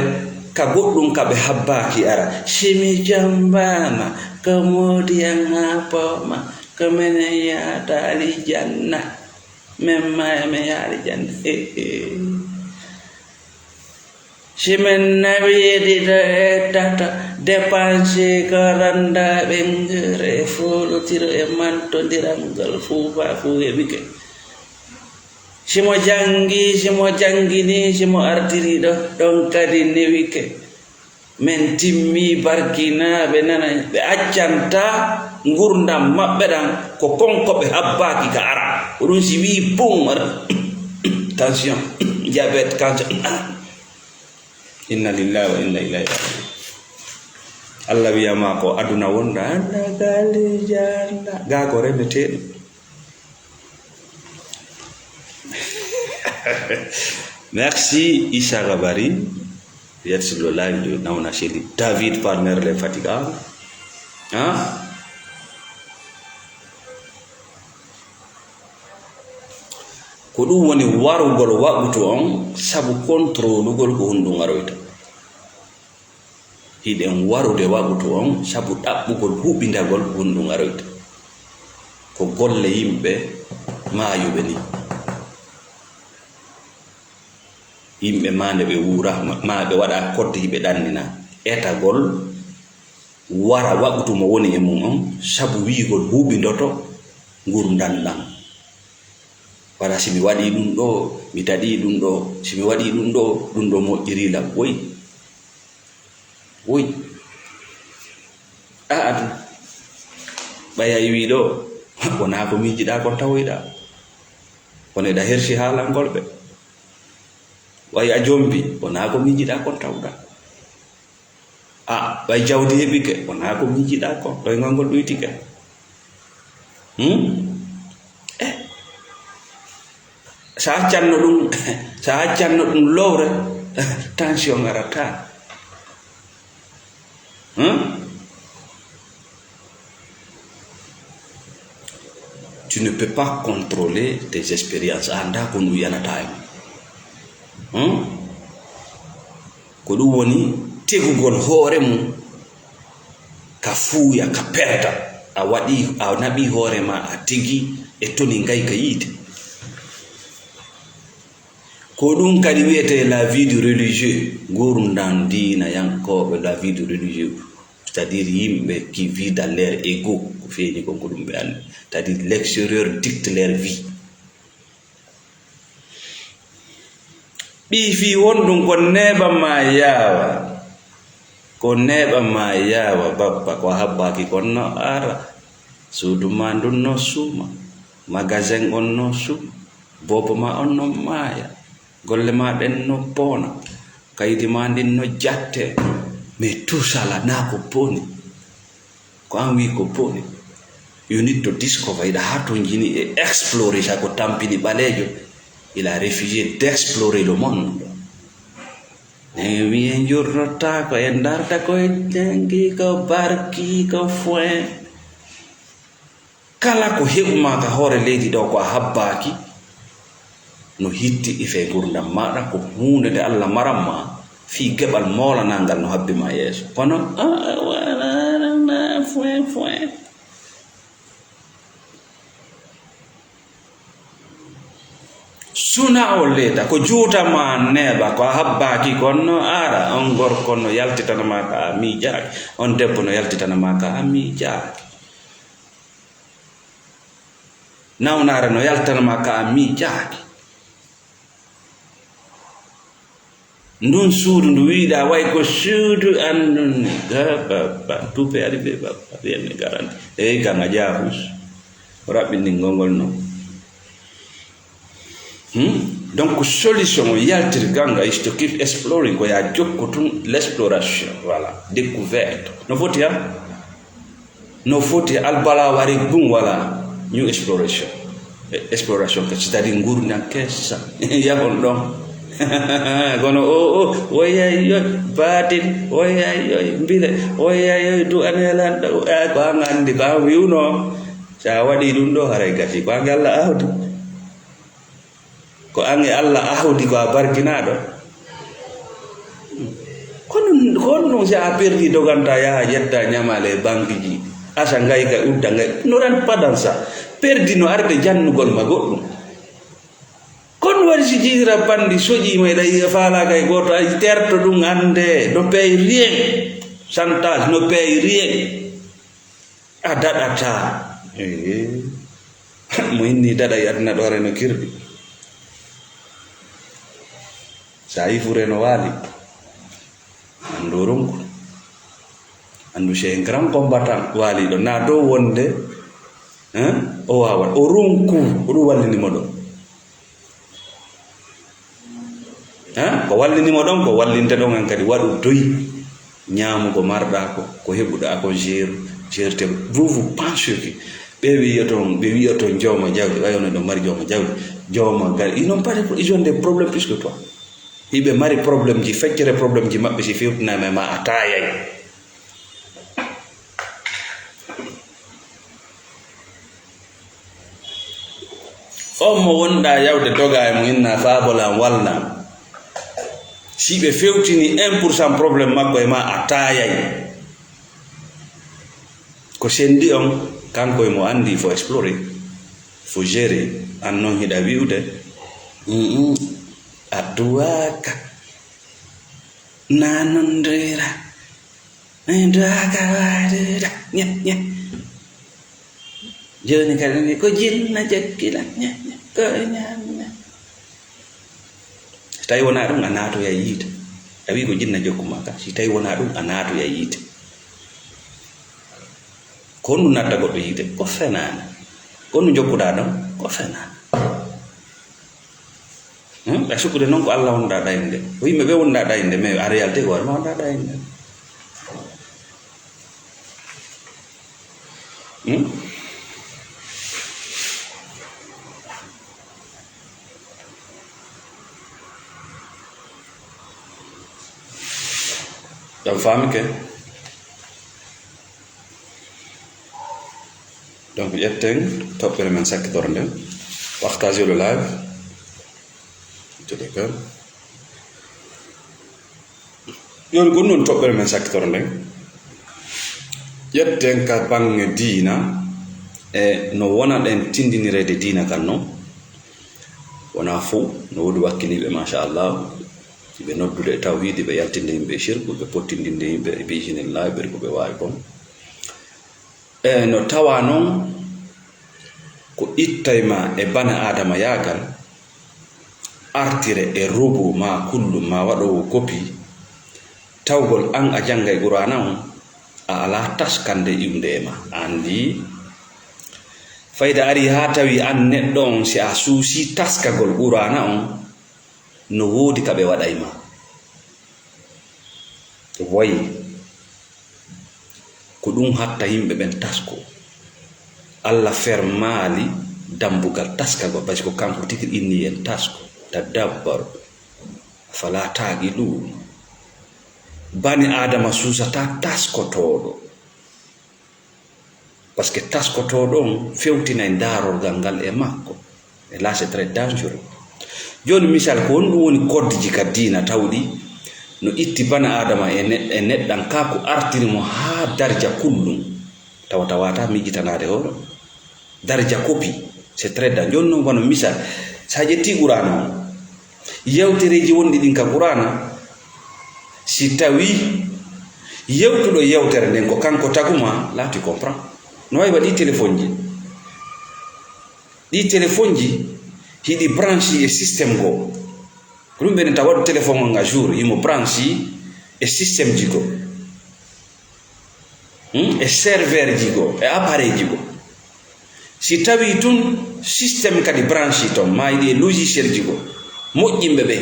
ka goɗɗum ka ɓe habbaaki ara. Si mi jambaama, ko moodi an haa pooma, ko menen yaata alijanna. Men ma e men yaha alijanna. Si men nawi ɗiɗo e tato, dépense ko randa ɓengere e foolotiro e mantondirangol fuu faa fuu heɓike. Si mo jangi, si mo jangini, si mo artiri ɗo, ɗon kadi newike. Men timmi barkinaaɓe nana, ɓe accanta ngurdam maɓɓe ɗan ko kon ko ɓe habbaaki ka ara. Ko ɗum si wii pum, ara. Tension, diabète, cancer. Inna lillahi wa inna ilayhi rajiun. Allah wiya ma ko aduna wonɗa, anda gali janna. Ga ko remeteɗo. Merci, Issa Gabari. Yet sur le live de Naona Cheli. David Palmer, l'infatigable. Hein? Ko ɗum woni warugol waɗutu on sabu kontrolugol ko honɗum aroyta. Hiɗen warude waɗutu on sabu ɗaɓɓugol huɓindagol honɗum aroyta. Ko golle yimɓe maayuɓe ni. Yimɓe maa nde ɓe wuura, ma, ma ɓe waɗa kodde hiɓe ɗannina. Etagol wara waqtu mo woni e mum on, sabu wiigol huɓindoto ngurndan ɗan. Wala si mi waɗii ɗun ɗoo, mi daɗii ɗun ɗoo, si mi waɗii ɗun ɗoo, ɗun ɗoo moƴƴirii lan. Woy. Woy. Aa, ɗun. Ɓay a iwii ɗoo, wonaa ko miijiɗaa kon tawoyɗaa. Kono eɗa hersi haalangol ɓe. Ɓay a jombi, wonaa ko miijiɗaa kon tawɗaa. A, ɓay jawdi heɓike, wonaa ko miijiɗaa kon, ɗoyngol ngol ɗuytike. Hmm? Eh. Sa accanno ɗun, sa accanno ɗun lowre, tension arata. Hmm? Tu ne peux pas contrôler tes expériences. A anndaa ko ɗun yanata e mum. Hmm? Ko ɗun woni tegugol hoore mum ka fuuya, ka perda. A waɗii, a naɓii hoore maa, a tigi e toni ngay ka yiite. Ko ɗun kadi wi'etee la vie du religieux, ngurndan diinayankooɓe, la vie du religieux, c'est-à-dire yimɓe qui vit dans leur ego, ko feeñi kon ko ɗun ɓe anndi, c'est-à-dire l'extérieur dicte leur vie. Ɓii fii wonɗun ko neeɓa maa yaawa, ko neeɓa maa yaawa, bappa, ko a habbaaki kon no ara, suudu maa ndun no suuma, magasin on no suuma, boobo maa on no maaya, golle maa ɗen no boona, kaydi maa ndin no jattee. Mais tout ça là, naa ko boni? Ko an wi'i ko boni? You need to discover, hiɗa hatonjini e explorer, sa ko tampini ɓaleejo, il a refusé d'explorer le monde. En wi'en jurnotaako, en darta ko e lengi, ko barki, ko foin. Kala ko heɓumaa ka hoore leydi ɗoo, ko a habbaaki, no hitti e fee ngurndan maaɗa, ko huunde nde Alla maran maa fii geɓal moolanangal no habbi maa yeeso. Kono, a, a, wala, na, foin, foin. Suna o leeta, ko juuta maa neeɓa, ko a habbaaki kon no ara, on gorko no yaltitana maa ka a miijaaki, on debbo no yaltitana maa ka a miijaaki. Nawnaare no yaltana maa ka a miijaaki. Ndun suudu ndu wi'uɗaa way ko suudu an ndun ni. Ga, ba, ba, tupe ari be ba, ba, rien ne garanti. Ey, kan a jaafus. Raɓɓindingol ngol non. Hmm? Donc, solution o yaltir ganga is to keep exploring, ko ya jokko tun l'exploration, voilà, découverte. No foti ha? No foti, albala wari gun wala new exploration. E-, exploration, c'est-à-dire ngurndan kessa. Yahon ɗon. Kono o, o, woyay yoy, baatin, woyay yoy, mbile, woyay yoy, du anelan, eh, ko an andi, ko an wi'uno. Sa waɗi ɗun ɗoo, haray gasi, ko an Alla awdi. Ko an e Alla ahdi ko a barkinaaɗo. Kono, kono ɗun si a perdi doganta yaha yetta ñamale e bankiji. Asa ngay ka udda ngay. No ran padan sa. Perdi no arde jannugol ma goɗɗum. Kono waɗi si jiira bandi soƴi ma e ɗayi faala kay goto ay terto ɗum ande no pay rien. Chantage no pay rien. A daɗataa. Ee. Mo inni daɗa e aduna ɗo reno kirɗi. Sa yi fure no waali. Anndu ronku. Anndu c'est un grand combattant waali ɗo. Na dow wonde, hein? O waawat. O ronku. Ko ɗum wallini mo ɗo. Hein? Ko wallini mo ɗon, ko wallinte ɗon an kadi. Waɗu doy. Ñaamu ko marɗaa ko, ko heɓuɗaa ko, jeeru, jeertee. Vous, vous pensez que ɓe wi'oton, ɓe wi'oton jooma jawdi, ɓay onon ɗon mari jooma jawdi, jooma gal, ils n'ont pas de pro-, ils ont des problèmes plus que toi. Hiɓe mari problème ji, feccere problème ji maɓɓe si fewtinama e ma a taayay. On mo wonɗaa yawde doga e mo inna faabolan wallan. Si ɓe fewtini un pour cent problème makko e ma a taayay. Ko sendi on, kanko e mo anndi il faut explorer. Fo gérer, an noon hiɗa wi'ude, "Mm, mm, a duwaaka, nanondira, eh, duwaaka waɗuda, ñe, ñe." Jooni kadi ni ko jinna jokki lan, ñe, ñe, ko ñaami lan. Si tawi wonaa ɗum, a naatoya yiite. A wi'i ko jinna jokku ma ka. Si tawi wonaa ɗum, a naatoya yiite. Ko honɗum natta goɗɗo yiite? Ko fenaande. Ko honɗum jokkuɗaa ɗon? Ko fenaande. Hmm? A sukkude noon ko Allah wonɗaa ɗaynude. Ko yimɓe ɓe wonɗaa ɗaynude, mais en réalité ko hoore ma wonɗaa ɗaynude. Hmm? Ɗon faami ke? Donc, ƴetten toɓɓere men sakkitoro nden. Partagez le live. Jooni ko ɗum ɗon toɓɓere men sakkitoro nden. Ƴetten ka baŋŋe diina e no wona ɗen tindinireede diina kan non. Wonaa fow, no woodi wakkiliiɓe, machallah, ɓe noddude e tawhiidi, ɓe yaltinde yimɓe e shirku, ɓe pottindinde yimɓe e biisinillaahi, ɓe ko ɓe waawi kon. E no tawa non ko ittay ma e bane aadamayaagal, artire e robo ma kullum ma waɗoowo kopi, tawgol an a janngay Qur'aana on, a alaa taskannde iwde e ma. A anndi fayda ari haa tawi an neɗɗo on, si a suusii taskagol Qur'aana on, no woodi ka ɓe waɗay ma. Wayi ko ɗum hatta yimɓe ɓen tasko. Allah fermaali dambugal taskagol, parce que kanko tigi inni en tasko, tadabbaru, afala taaqiluun. Bani Aadama suusataa taskotooɗo. Parce que taskotooɗo on fewtinay ndaarorgal ngal e makko. Et là, c'est très dangereux. Jooni, misal, ko honɗum woni koddeji ka diina tawɗi no itti bana Aadama e ne-, e neɗɗankaaku, artiri mo haa darja kullum? Tawa tawataa miijitanaade hoore. Darja kopi, c'est très dangereux. Jooni noon, wano misal, so a ƴettii Qur'aana on, yewtereeji wonɗi ɗin ka Qur'aana, si tawii yewtuɗo yewtere nden ko kanko tagu ma, là tu comprends. No wayi wa ɗii téléphone ji. Ɗii téléphone ji hiɗi branche e système goo. Ko ɗum ɓe nanta waɗu téléphone on à jour, himo branche e système ji goo. Hmm? E serveur ji goo, e appareil ji goo. Si tawii tun système kadi branche ton, maa yiɗi e logiciel ji goo, moƴƴinɓe ɓe,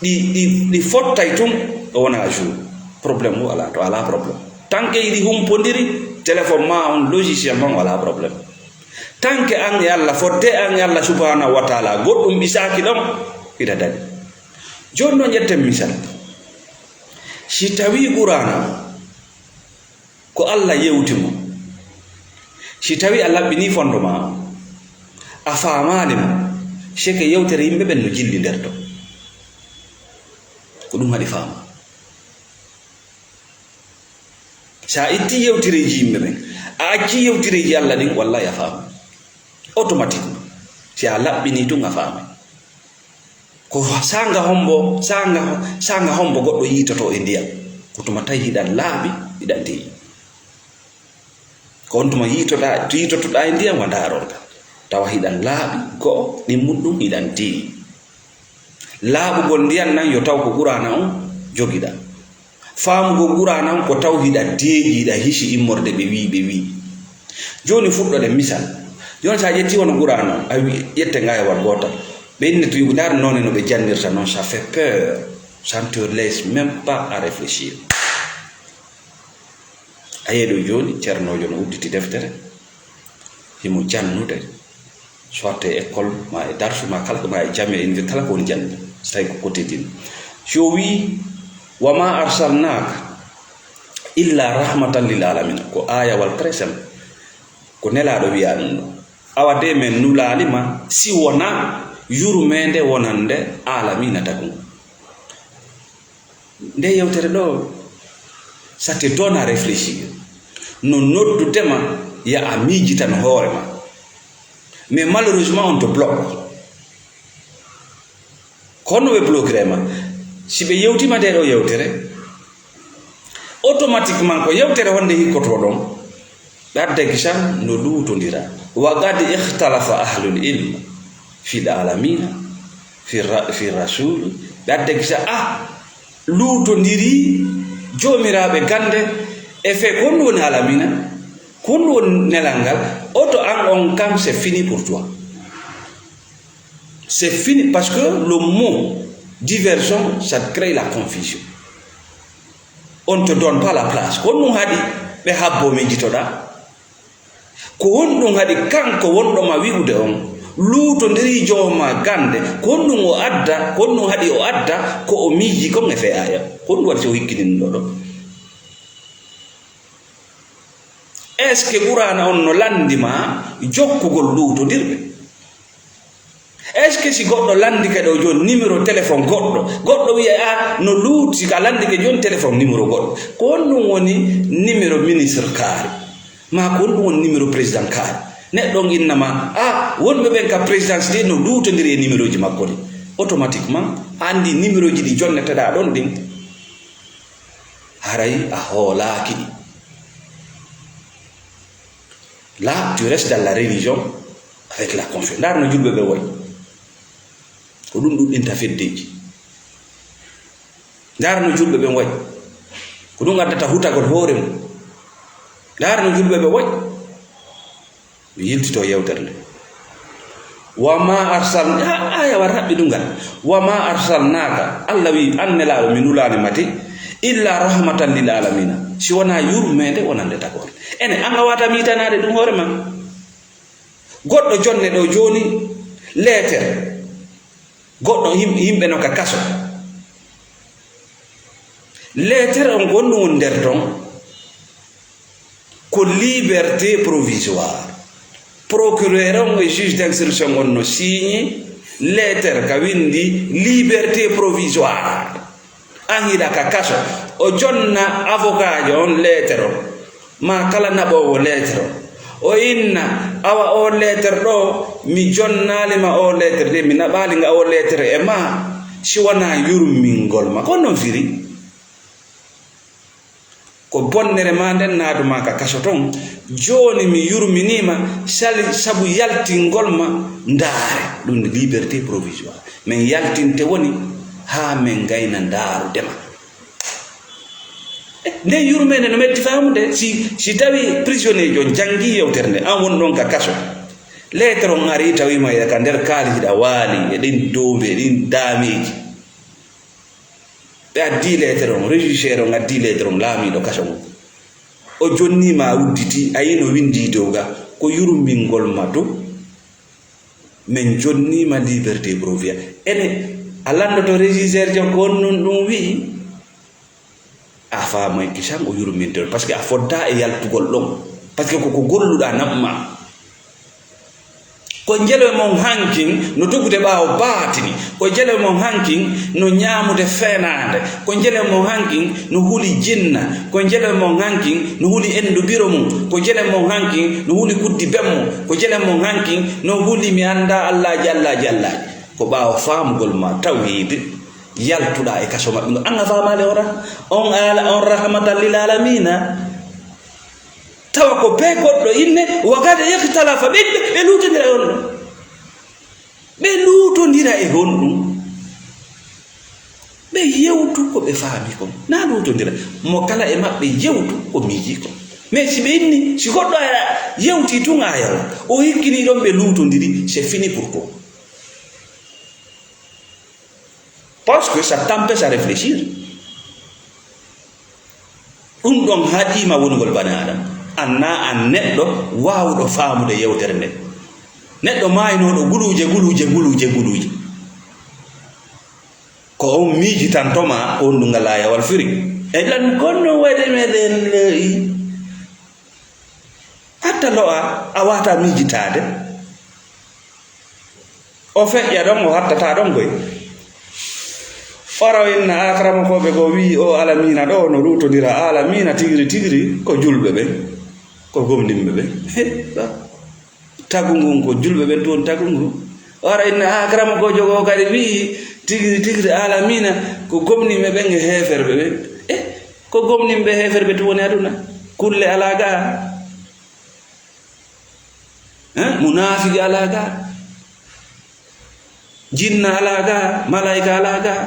ɗi, ɗi, ɗi fottay tun, o wona à jour. Problème o alaa, to alaa problème. Tant que hiɗi humpondiri, téléphone maa on, logiciel maa on, alaa problème. Tant que an e Allah fodde, an e Allah subhanahu wa taala, goɗɗum ɓisaaki ɗon, hiɗa daɗi. Jooni non ƴetten misal. Si tawii Qur'aana on, ko Allah yewti mo. Si tawii a laɓɓinii fondo maa, a faamaali mo, seke yewtere yimɓe ɓen no jilli nder ton. Ko ɗum haɗi faama. Sa a ittii yewtereeji yimɓe ɓen, a accii yewtereeji Allah ɗin, wallahi a faama. Automatiquement. Si a laɓɓinii tun a faama. Ko saanga hombo, saanga, saanga hombo goɗɗo yiitotoo e ndiyam? Ko tuma tawi hiɗa laaɓi, hiɗa deeƴi. Ko on tuma yiitoɗaa, yiitotoɗaa e ndiyam wa ndaarorgal. Tawa hiɗa laaɓi, go'o, ɗimmun ɗun hiɗa deeƴi. Laaɓugol ndiyam nan yo taw ko Qur'aana on jogiɗaa. Faamugol Qur'aana on ko taw hiɗa deeƴi, hiɗa hisi immorde ɓe wii, ɓe wii. Jooni fuɗɗoɗen misal. Jooni sa ƴetti wano Qur'aana on, a wi-, ƴetten aayawal gootal. Ɓe inni to yugo, ndaar noone no ɓe jannirta non, ça fait peur. Ça ne te laisse même pas à réfléchir. A yehi ɗo jooni, ceernoojo no udditi deftere, himo jannude, soit e école, ma e darsu, ma kala ko, ma e jamiya, université, kala ko woni jannde, so tawi ko côté diine. Si o wii, "Wa ma arsalnaaka illa rahmatan lil alamina." Ko aayawal très simple. Ko Nelaaɗo wiyaa ɗum ɗo. Awa de, men nulaali ma si wonaa yurmeende wonande aalamiina tagun. Nde yewtere ɗo, ça te donne à réfléchir. No noddude ma, ya a miijitan hoore ma. Mais malheureusement, on te bloque. Ko honno ɓe bloquirema? Si ɓe yewtima nde ɗo yewtere, automatiquement ko yewtere wonde hikkoto ɗon, ɓe adda gisa no luutondira. Wa qad ikhtalafa ahlul ilm fil alamina fi ra-, fi rasul. Ɓe adda gisa, ah, luutondiri joomiraaɓe gannde e fe. Ko honɗum woni alamina? Ko honɗum woni nelal ngal? Oto an on kam, c'est fini pour toi. C'est fini parce que le mot diversion, ça crée la confusion. On te donne pas la place. Ko honɗum haɗi ɓe habbo miijitoɗa? Ko honɗum haɗi kanko wonɗo ma wi'ude on luutondiri jooma gannde? Ko honɗum o adda? Ko honɗum haɗi o adda ko o miiji kon e fe aya? Ko honɗum waɗi si o hikkinii ɗo ɗo? Est-ce que Qur'aana on no lanndi ma jokkugol luutondirɓe? Est-ce que si goɗɗo lanndike ɗo jooni numéro téléphone goɗɗo, goɗɗo wiya, "A, no luut-, si ka lanndike jooni téléphone numéro goɗɗo." Ko honɗum woni numéro ministre kaari? Ma ko honɗum woni numéro président kaari? Neɗɗo on inna ma, "A, wonɓe ɓen ka présidence de no luutondiri e numéroji makko ɗi." Automatiquement, a anndi numéroji ɗi jonneteɗaa ɗon ɗin. Haray a hoolaaki ɗi. Là, tu restes dans la religion avec la confiance. Ndaar no julɓe ɓen wayi. Ko ɗum ɗuɗɗinta feddeji. Ndaar no julɓe ɓen wayi. Ko ɗum addata hutagol hoore mum. Ndaar no julɓe ɓen wayi. Mi yiltito yewtere nde. Wa ma arsal-, a-, aya war haɓɓi ɗum ngal. "Wa ma arsalnaka", Allah wi, "An Nelaaɗo, mi nulaani ma de, illa rahmatan lil alamina", si wonaa yurmeende wonande tagore. Ene, an a wata miitanaade ɗum hoore ma. Goɗɗo jonne ɗo jooni, leeter. Goɗɗo yim-, yimɓe no ka kaso. Leeter on ko honɗum woni nder ton? Ko liberté provisoire. Procureur on e juge d'instruction on no siiñi leeter ka winndi liberté provisoire. An hiɗa ka kaso. O jonna avocat jo on leeter on. Ma kala naɓoowo leeter on. O inna, "Awa, o leeter ɗo, mi jonnaali ma o leeter de, mi naɓaali nga o leeter e ma, si wonaa yurmingol ma." Ko non firi? Ko bonnere ma nden naadu ma ka kaso ton. Jooni mi yurminii ma, sali sabu yaltingol ma ndaare. Ɗum liberté provisoire. Men yaltinte woni haa men ngayna ndaarude ma. Nden yurmeende no metti faamude. Si, si tawi prisonnier on janngi yewtere nde, an won ɗon ka kaso. Leeter on ari tawi ma ka nder kaali hiɗa waali e ɗin doombi, e ɗin daameeji. Ɓe addi leeter on, régisseur on addi leeter on, laamiiɗo kaso ngon. O jonni ma udditi, a yino windi dow ga, ko yurmingol ma to. Men jonni ma liberté provisoire. Ene, a landoto régisseur jo ko on nun ɗum wi'i? A faamay kisan o yurmintol, parce que a fodda e yaltugol ɗon, parce que koko golluɗa naɓma. Ko jele mon hankin no togude ɓaawo baatini, ko jele mon hankin no ñaamude fenaande, ko jele mon hankin no huli jinna, ko jele mon hankin no huli endu biro mum, ko jele mon hankin no huli kuddi bemmo, ko jele mon hankin no huli mi annda Allaaji, Allaaji, Allaaji. Ko ɓaawo faamugol ma tawhiid, yaltuɗa e kaso maɓɓe ngo. An a faamaali on rah-, on aala-, on rahmatan lil alamina. Tawa ko bee goɗɗo inne, wa qad ikhtalafa, ɓe, ɓe luutondira e honɗum? Ɓe luutondira e honɗum? Ɓe yewtu ko ɓe faami kon. Na luutondira. Mo kala e maɓɓe yewtu ko miiji kon. Mais si ɓe inni, si goɗɗo a yewti tun a yawa, o hikkini ɗon ɓe luutondiri, c'est fini pour toi. Parce que ça t'empêche à réfléchir. Ɗum ɗon haɗiima wonugol bani Aadama. An na an neɗɗo waawuɗo faamude yewtere nde. Neɗɗo maaynooɗo guluuje, guluuje, guluuje, guluuje. Ko on miijitantoma ko on ɗum ngalaa yawal firi. E lan kono waɗi meɗen ley. Hatta lo'a a wata miijitaade. O feƴƴa ɗon, o hattata ɗon koy. Oro inna akramakooɓe goo wi'i o alamiina ɗo no luutondira alamiina tigri tigri ko julɓe ɓen, ko gomɗinɓe ɓen. He, ɗa. Tagu ngun ko julɓe ɓen tun tagu ngu. O ara inna, "Ah, karama ko jogo o kadi wi'i, tigiri, tigiri, alamiina, ko gomniiɓe ɓen e heeferɓe ɓen." Eh, ko gomniiɓe ɓe heeferɓe tun woni aduna. Kulle alaa gaa. Eh, munaafiki alaa gaa. Jinna alaa gaa. Malaayika alaa gaa.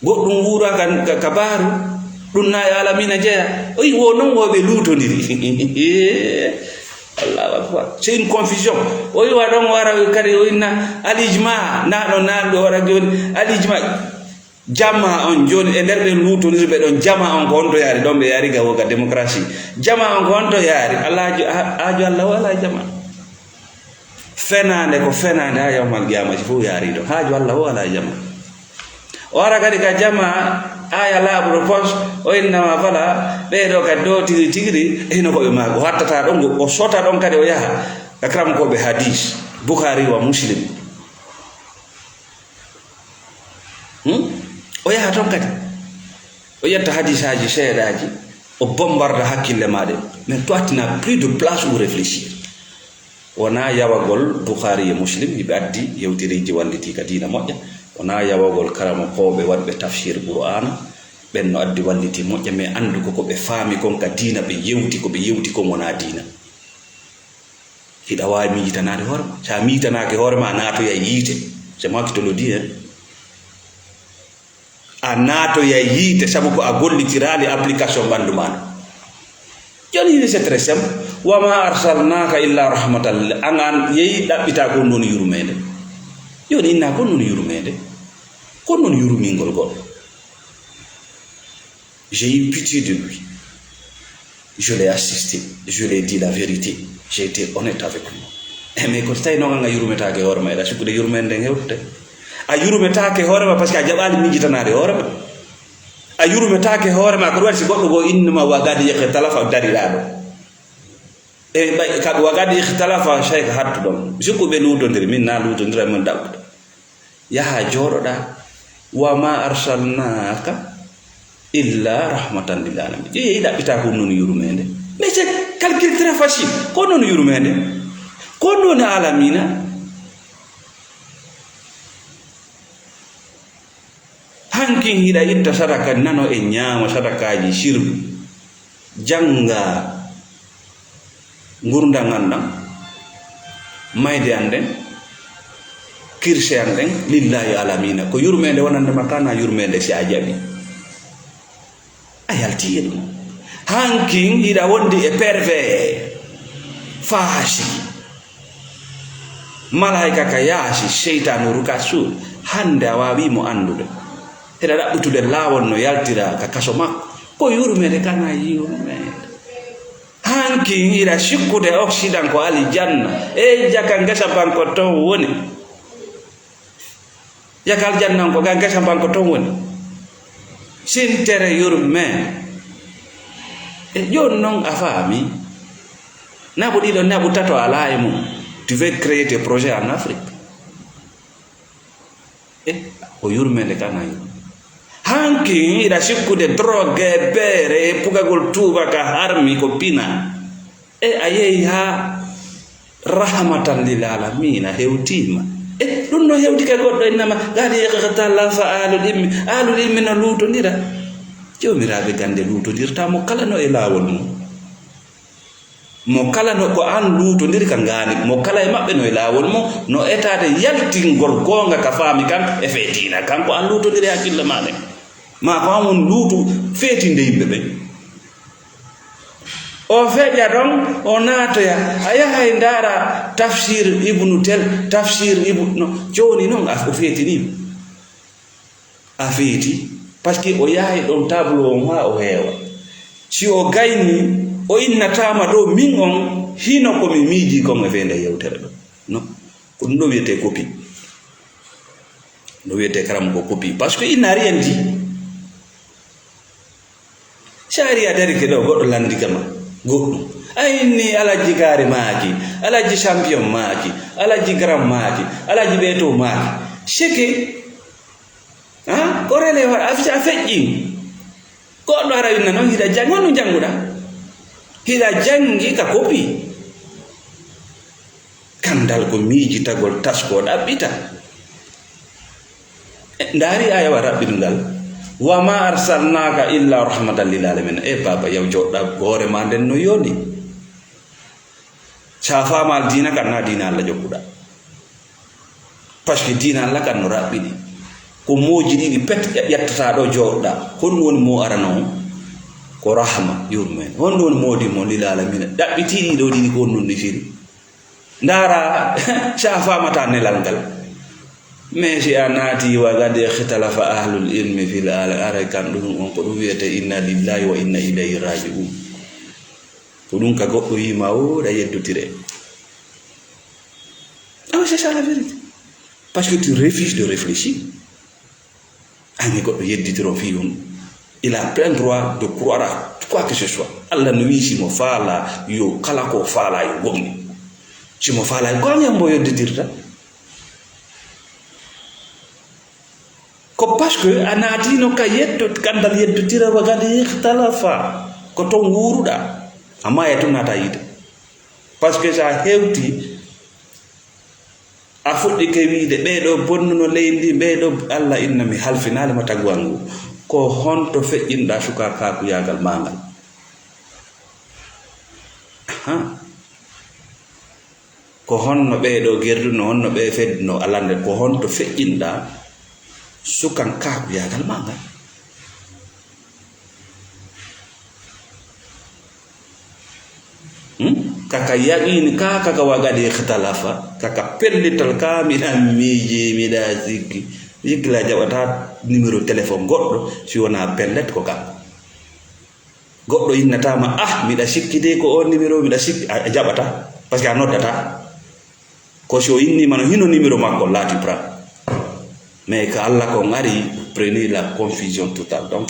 Goɗɗum wuura ka, ka, ka baaru, ɗum na e alamiina jeya. O yi wo non wo ɓe luutondiri. Allahu akbar. C'est une confusion. O yi wa ɗon wara kadi o inna alijma, na ɗo na ɗo wara joni alijma. Jama on joni e nder ɓe luutondirɓe ɗon jama on ko honto yaari ɗon ɓe yaari ga wo ga démocratie. Jama on ko honto yaari? Allah aajo, aajo Allah wala jama. Fenaande ko fenaande haa yawmal qiyamati fof yaari ɗon. Haaju Allah o alaa jama. O ara kadi ka jama, aya laaɓuɗo pos, o innama fala, ɓee ɗoo kadi ɗoo tigi tigiri, hino ko ɓe maaki. O hattata ɗon, o sota ɗon kadi o yaha. Akram ko ɓe hadis, Bukhari wa Muslim. Hmm? O yaha ton kadi. O ƴetta hadisaaji seeɗaaji, o bombarda hakkille ma ɗen. Mais toi, tu n'as plus de place où réfléchir. Wonaa yawagol Bukhari e Muslim, hiɓe addi yewtereeji wallitiika diina moƴƴa. Wonaa yawagol karamokooɓe waɗɓe tafsir Qur'aana, ɓen no addi walliti moƴƴa, mais anndu ko ko ɓe faami kon ka diina, ɓe yewti, ko ɓe yewti kon wonaa diina. Hiɗa waawi miijitanaade hoore ma. So a miijitanaaki hoore ma, a naatoyay yiite. C'est moi qui te le dis, hein. A naatoyay yiite, sabu ko a gollitiraali application ɓanndu maa ndu. Jooni hino c'est très simple. "Wa ma arsalnaaka illa rahmatan lil-" an, an yehi ɗaɓɓitaa ko non yurmeende. Jooni innaa ko non yurmeende. Ko non yurmingol goɗɗo. J'ai eu pitié de lui. Je l'ai assisté. Je lui ai dit la vérité. J'ai été honnête avec lui. Eh, mais ko so tawi noon an a yurmetaake hoore ma, eɗa sikkude yurmeende nden hewtude? A yurmetaake hoore ma parce que a jaɓaali miijitanaade hoore ma. A yurmetaake hoore ma, ko ɗum waɗi si goɗɗo goo innuma wa qad ikhtalafa, dariɗaa ɗo. E ɓay, ka wa qad ikhtalafa, sey ko hattu ɗon. Sikku ɓe luutondiri, min na luutondira, min ɗaɓɓude. Yaha jooɗoɗaa. "Wa ma arsalnaaka illa rahmatan lil alamin." Ƴeewi, ɗaɓɓitaa ko non yurmeende. Mais c'est calcul très facile. Ko non yurmeende. Ko non alamiina. Hankin hiɗa itta sadaka, nano e ñaama sadakaaji sirru. Jannga ngurndan an ɗan, mayde an nden, kirse an ɗen, lillahi alamiina. Ko yurmeende wonande ma, kana yurmeende si a jaɓi. A yalti e ɗum. Hankin hiɗa wondi e pervers, faasiki. Malaayika ka yaasi, seytaanu ruka suul. Hannde a waawii mo anndude. Hiɗa ɗaɓɓitude laawol no yaltira ka kaso makko. Ko yurmeende, kana yurmeende. Hankin hiɗa sikkude Occident ko alijanna. E jaka ngesa banko ton woni. Yakal jannan ko ga ngesa banko ton woni. Sintere yurme. E jooni non a faami. Naɓu ɗiɗo, naɓu tato alaa e mum. Tu veux créer tes projets en Afrique. E ko yurmeende kana yurme. Hankin hiɗa sikkude drogue, beere, e pugagol tuuba ka harmi ko pina. E a yehi haa rahmatan lil alamina hewtiima. E ɗum no hewti ka goɗɗo innama, qad ikhtalafa ahlul ilmi. Ahlul ilmi no luutondira. Joomiraaɓe gannde luutondirta mo kala no e laawol mum. Mo kala no ko an luutondiri ka ngaani, mo kala e maɓɓe no e laawol mum, no etaade yaltingol goonga ka faami kan e fee diina kan, ko an luutondiri hakkille maa ɗen. Maa ko an won luutu feetinde yimɓe ɓen. O feƴa ɗon, o naatoya, a yahay ndaara tafsir Ibnu tel, tafsir Ibnu, no, jooni non a, o feetini. A feeti, parce que o yahay ɗon tableau on haa o heewa. Si o gayni, o innataama ɗo min on, hino ko mi miiji kon e feende yewtere ɗo. No, ko ɗum ɗo wiyetee copie. No wiyetee karam ko copie. Parce que il n'a rien dit. Si a ari a darike ɗo, goɗɗo landike ma goɗɗum. A inni Alhaji Kaari maaki, Alhaji Champion maaki, Alhaji Gram maaki, Alhaji Ɓeeto maaki. Seke, ah, ko rele wa-, a fe-, a feƴƴi. Goɗɗo ara winna noon, hiɗa janngi, honno njannguɗaa? Hiɗa janngi ka copie. Gandal ko miijitagol, taskoo, ɗaɓɓita. E, ndaari aya wa raɓɓinungal, "Wa ma arsalnaka illa rahmatan lil alamin." E baaba, yaw jooɗɗa hoore ma nden no yoni. Sa faamaali diina kan, na diina Allah jokkuɗa. Parce que diina Allah kan no raɓɓiɗi. Ko mooji ɗiɗi pet ƴa-, ƴettata ɗo jooɗɗa. Honɗum woni mo arano on? Ko rahma, yurmeen. Honɗum woni moodi mo lil alamina? Ɗaɓɓiti ɗiɗo ɗiɗi ko honɗum ɗi firi? Ndaara, sa faamata nelal ngal. Mais si a naati wa qad ikhtalafa ahlul ilmi fil al-, aray kan ɗum on ko ɗum wiyete inna lillahi wa inna ilayhi raji'un. Ko ɗum ka goɗɗo yima o, ɗa yeddotire. Ah, c'est ça la vérité. Parce que tu refuses de réfléchir. Ani goɗɗo yedditiro fii on. Il a plein droit de croire à quoi que ce soit. Allah no wii si mo faala yo kala ko faala yo gomni. Si mo faala yo gomni, mbo yedditirta. Ko parce que a naatino ka yeddo, gandal yeddotira wa qad ikhtalafa. Ko ton wuuruɗa. Amma e ton naata yiide. Parce que sa hewti, a fuɗɗike wiide, "Ɓee ɗoo bonnuno leydi ndi, ɓee ɗoo." Allah inna mi halfinaali ma taguwal ngu. Ko honto feƴƴinɗa suka kaakuyaagal maa ngal? Ahan. Ko honno ɓee ɗoo gerduno, honno ɓee fedduno alande? Ko honto feƴƴinɗa sukan kaakuyaagal maa ngal? Hmm? Kaka yaqiini ka, kaka wa qad ikhtalafa, kaka pellital ka, miɗa miiji, miɗa sikki. Sikki la jaɓata numéro téléphone goɗɗo, si wona pellet ko kanko. Goɗɗo innata ma, "Ah, miɗa sikki de ko on numéro, miɗa sikki," a, a jaɓata, parce que a noddata. Ko si o innima no hino numéro makko, là tu prends. Mais ka Allah kon ari, prenez la confusion totale. Donc,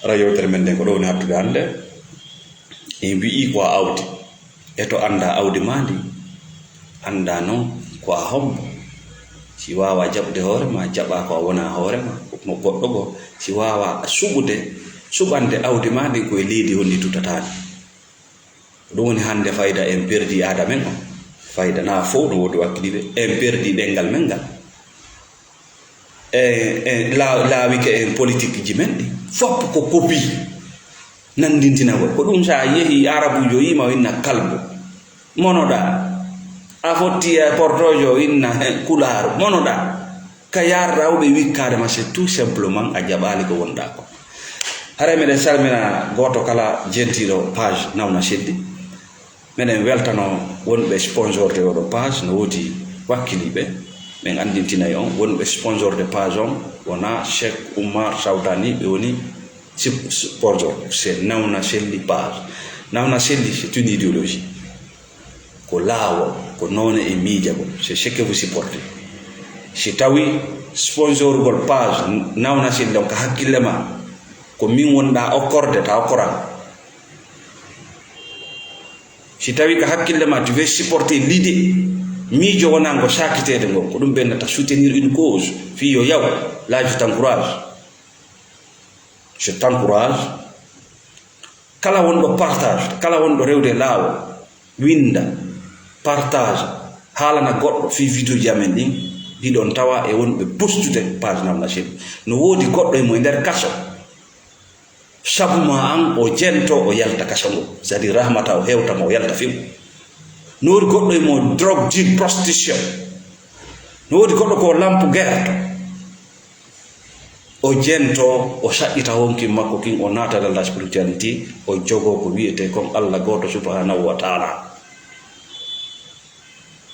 ara yewtere men nden ko ɗo woni hattude hannde. En wi'i ko a awdi. E to annda awdi ma ndi, annda non ko a hombo. Si wawa jaɓude hoore ma, jaɓa ko a wona hoore ma, mo goɗɗo go. Si wawa suɓude, suɓande awdi ma ndi ko e leydi honni tutataani. Ɗum woni hannde fayda en perdi aada men on. Fayda na fof no woodi wakkiliɓe. En perdi ɗenngal men ngal. E, e laa-, laawike en politique ji men ɗi. Fof ko copie. Nanndintinagol. Ko ɗum so a yehi Arabuujo o yiima o inna kalbu. Monoɗa. A fotti e Portoojo o inna, eh, kulaaru. Monoɗa. Ka yarda o ɓe wikkaade ma, c'est tout simplement a jaɓaali ko wonɗa ko. Haray meɗen salmina gooto kala jentiiɗo page Nawna Selli. Meɗen weltano wonɓe sponsorde oɗo page, no woodi wakkiliiɓe. Ɓen anndintinay on wonɓe sponsorde page on, wona Cheikh Oumar Sawdani ɓe woni sip-, sponsor, c'est Nawna Selli page. Nawna Selli, c'est une idéologie. Ko laawol, ko noone e miijagol. C'est ce que vous supportez. Si tawi sponsorgol page Nawna Selli on ka hakkille ma, ko min wonɗa okkorde, ta okkoran. Si tawi ka hakkille ma, tu veux supporter l'idée, miijo wonango sakiteede ngo, ko ɗum ɓennata soutenir une cause, fii yo yaw, là, je t'encourage. Je t'encourage. Kala wonɗo partage, kala wonɗo rewde laawol, winnda, partage, haalana goɗɗo fii vidéoji amen ɗin, hiɗon tawa e wonɓe postude page Nawna Selli. No woodi goɗɗo e mo e nder kaso. Sabu ma an, o jento, o yalta kaso ngo. C'est-à-dire, rahmata o hewta mo, o yalta few. No woodi goɗɗo e mo drogue, deal, prostitution. No woodi goɗɗo ko lampu gerto. O jento, o saɗɗita honkin makko kin, o naata dans la spiritualité, o jogo ko wiyete kon Allah gooto subhanahu wa ta'ala.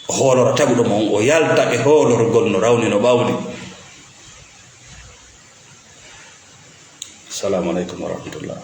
O hoolora taguɗo mo on, o yalta e hoolorgol no rawni no ɓawli. Assalamu alaikum wa rahmatullah.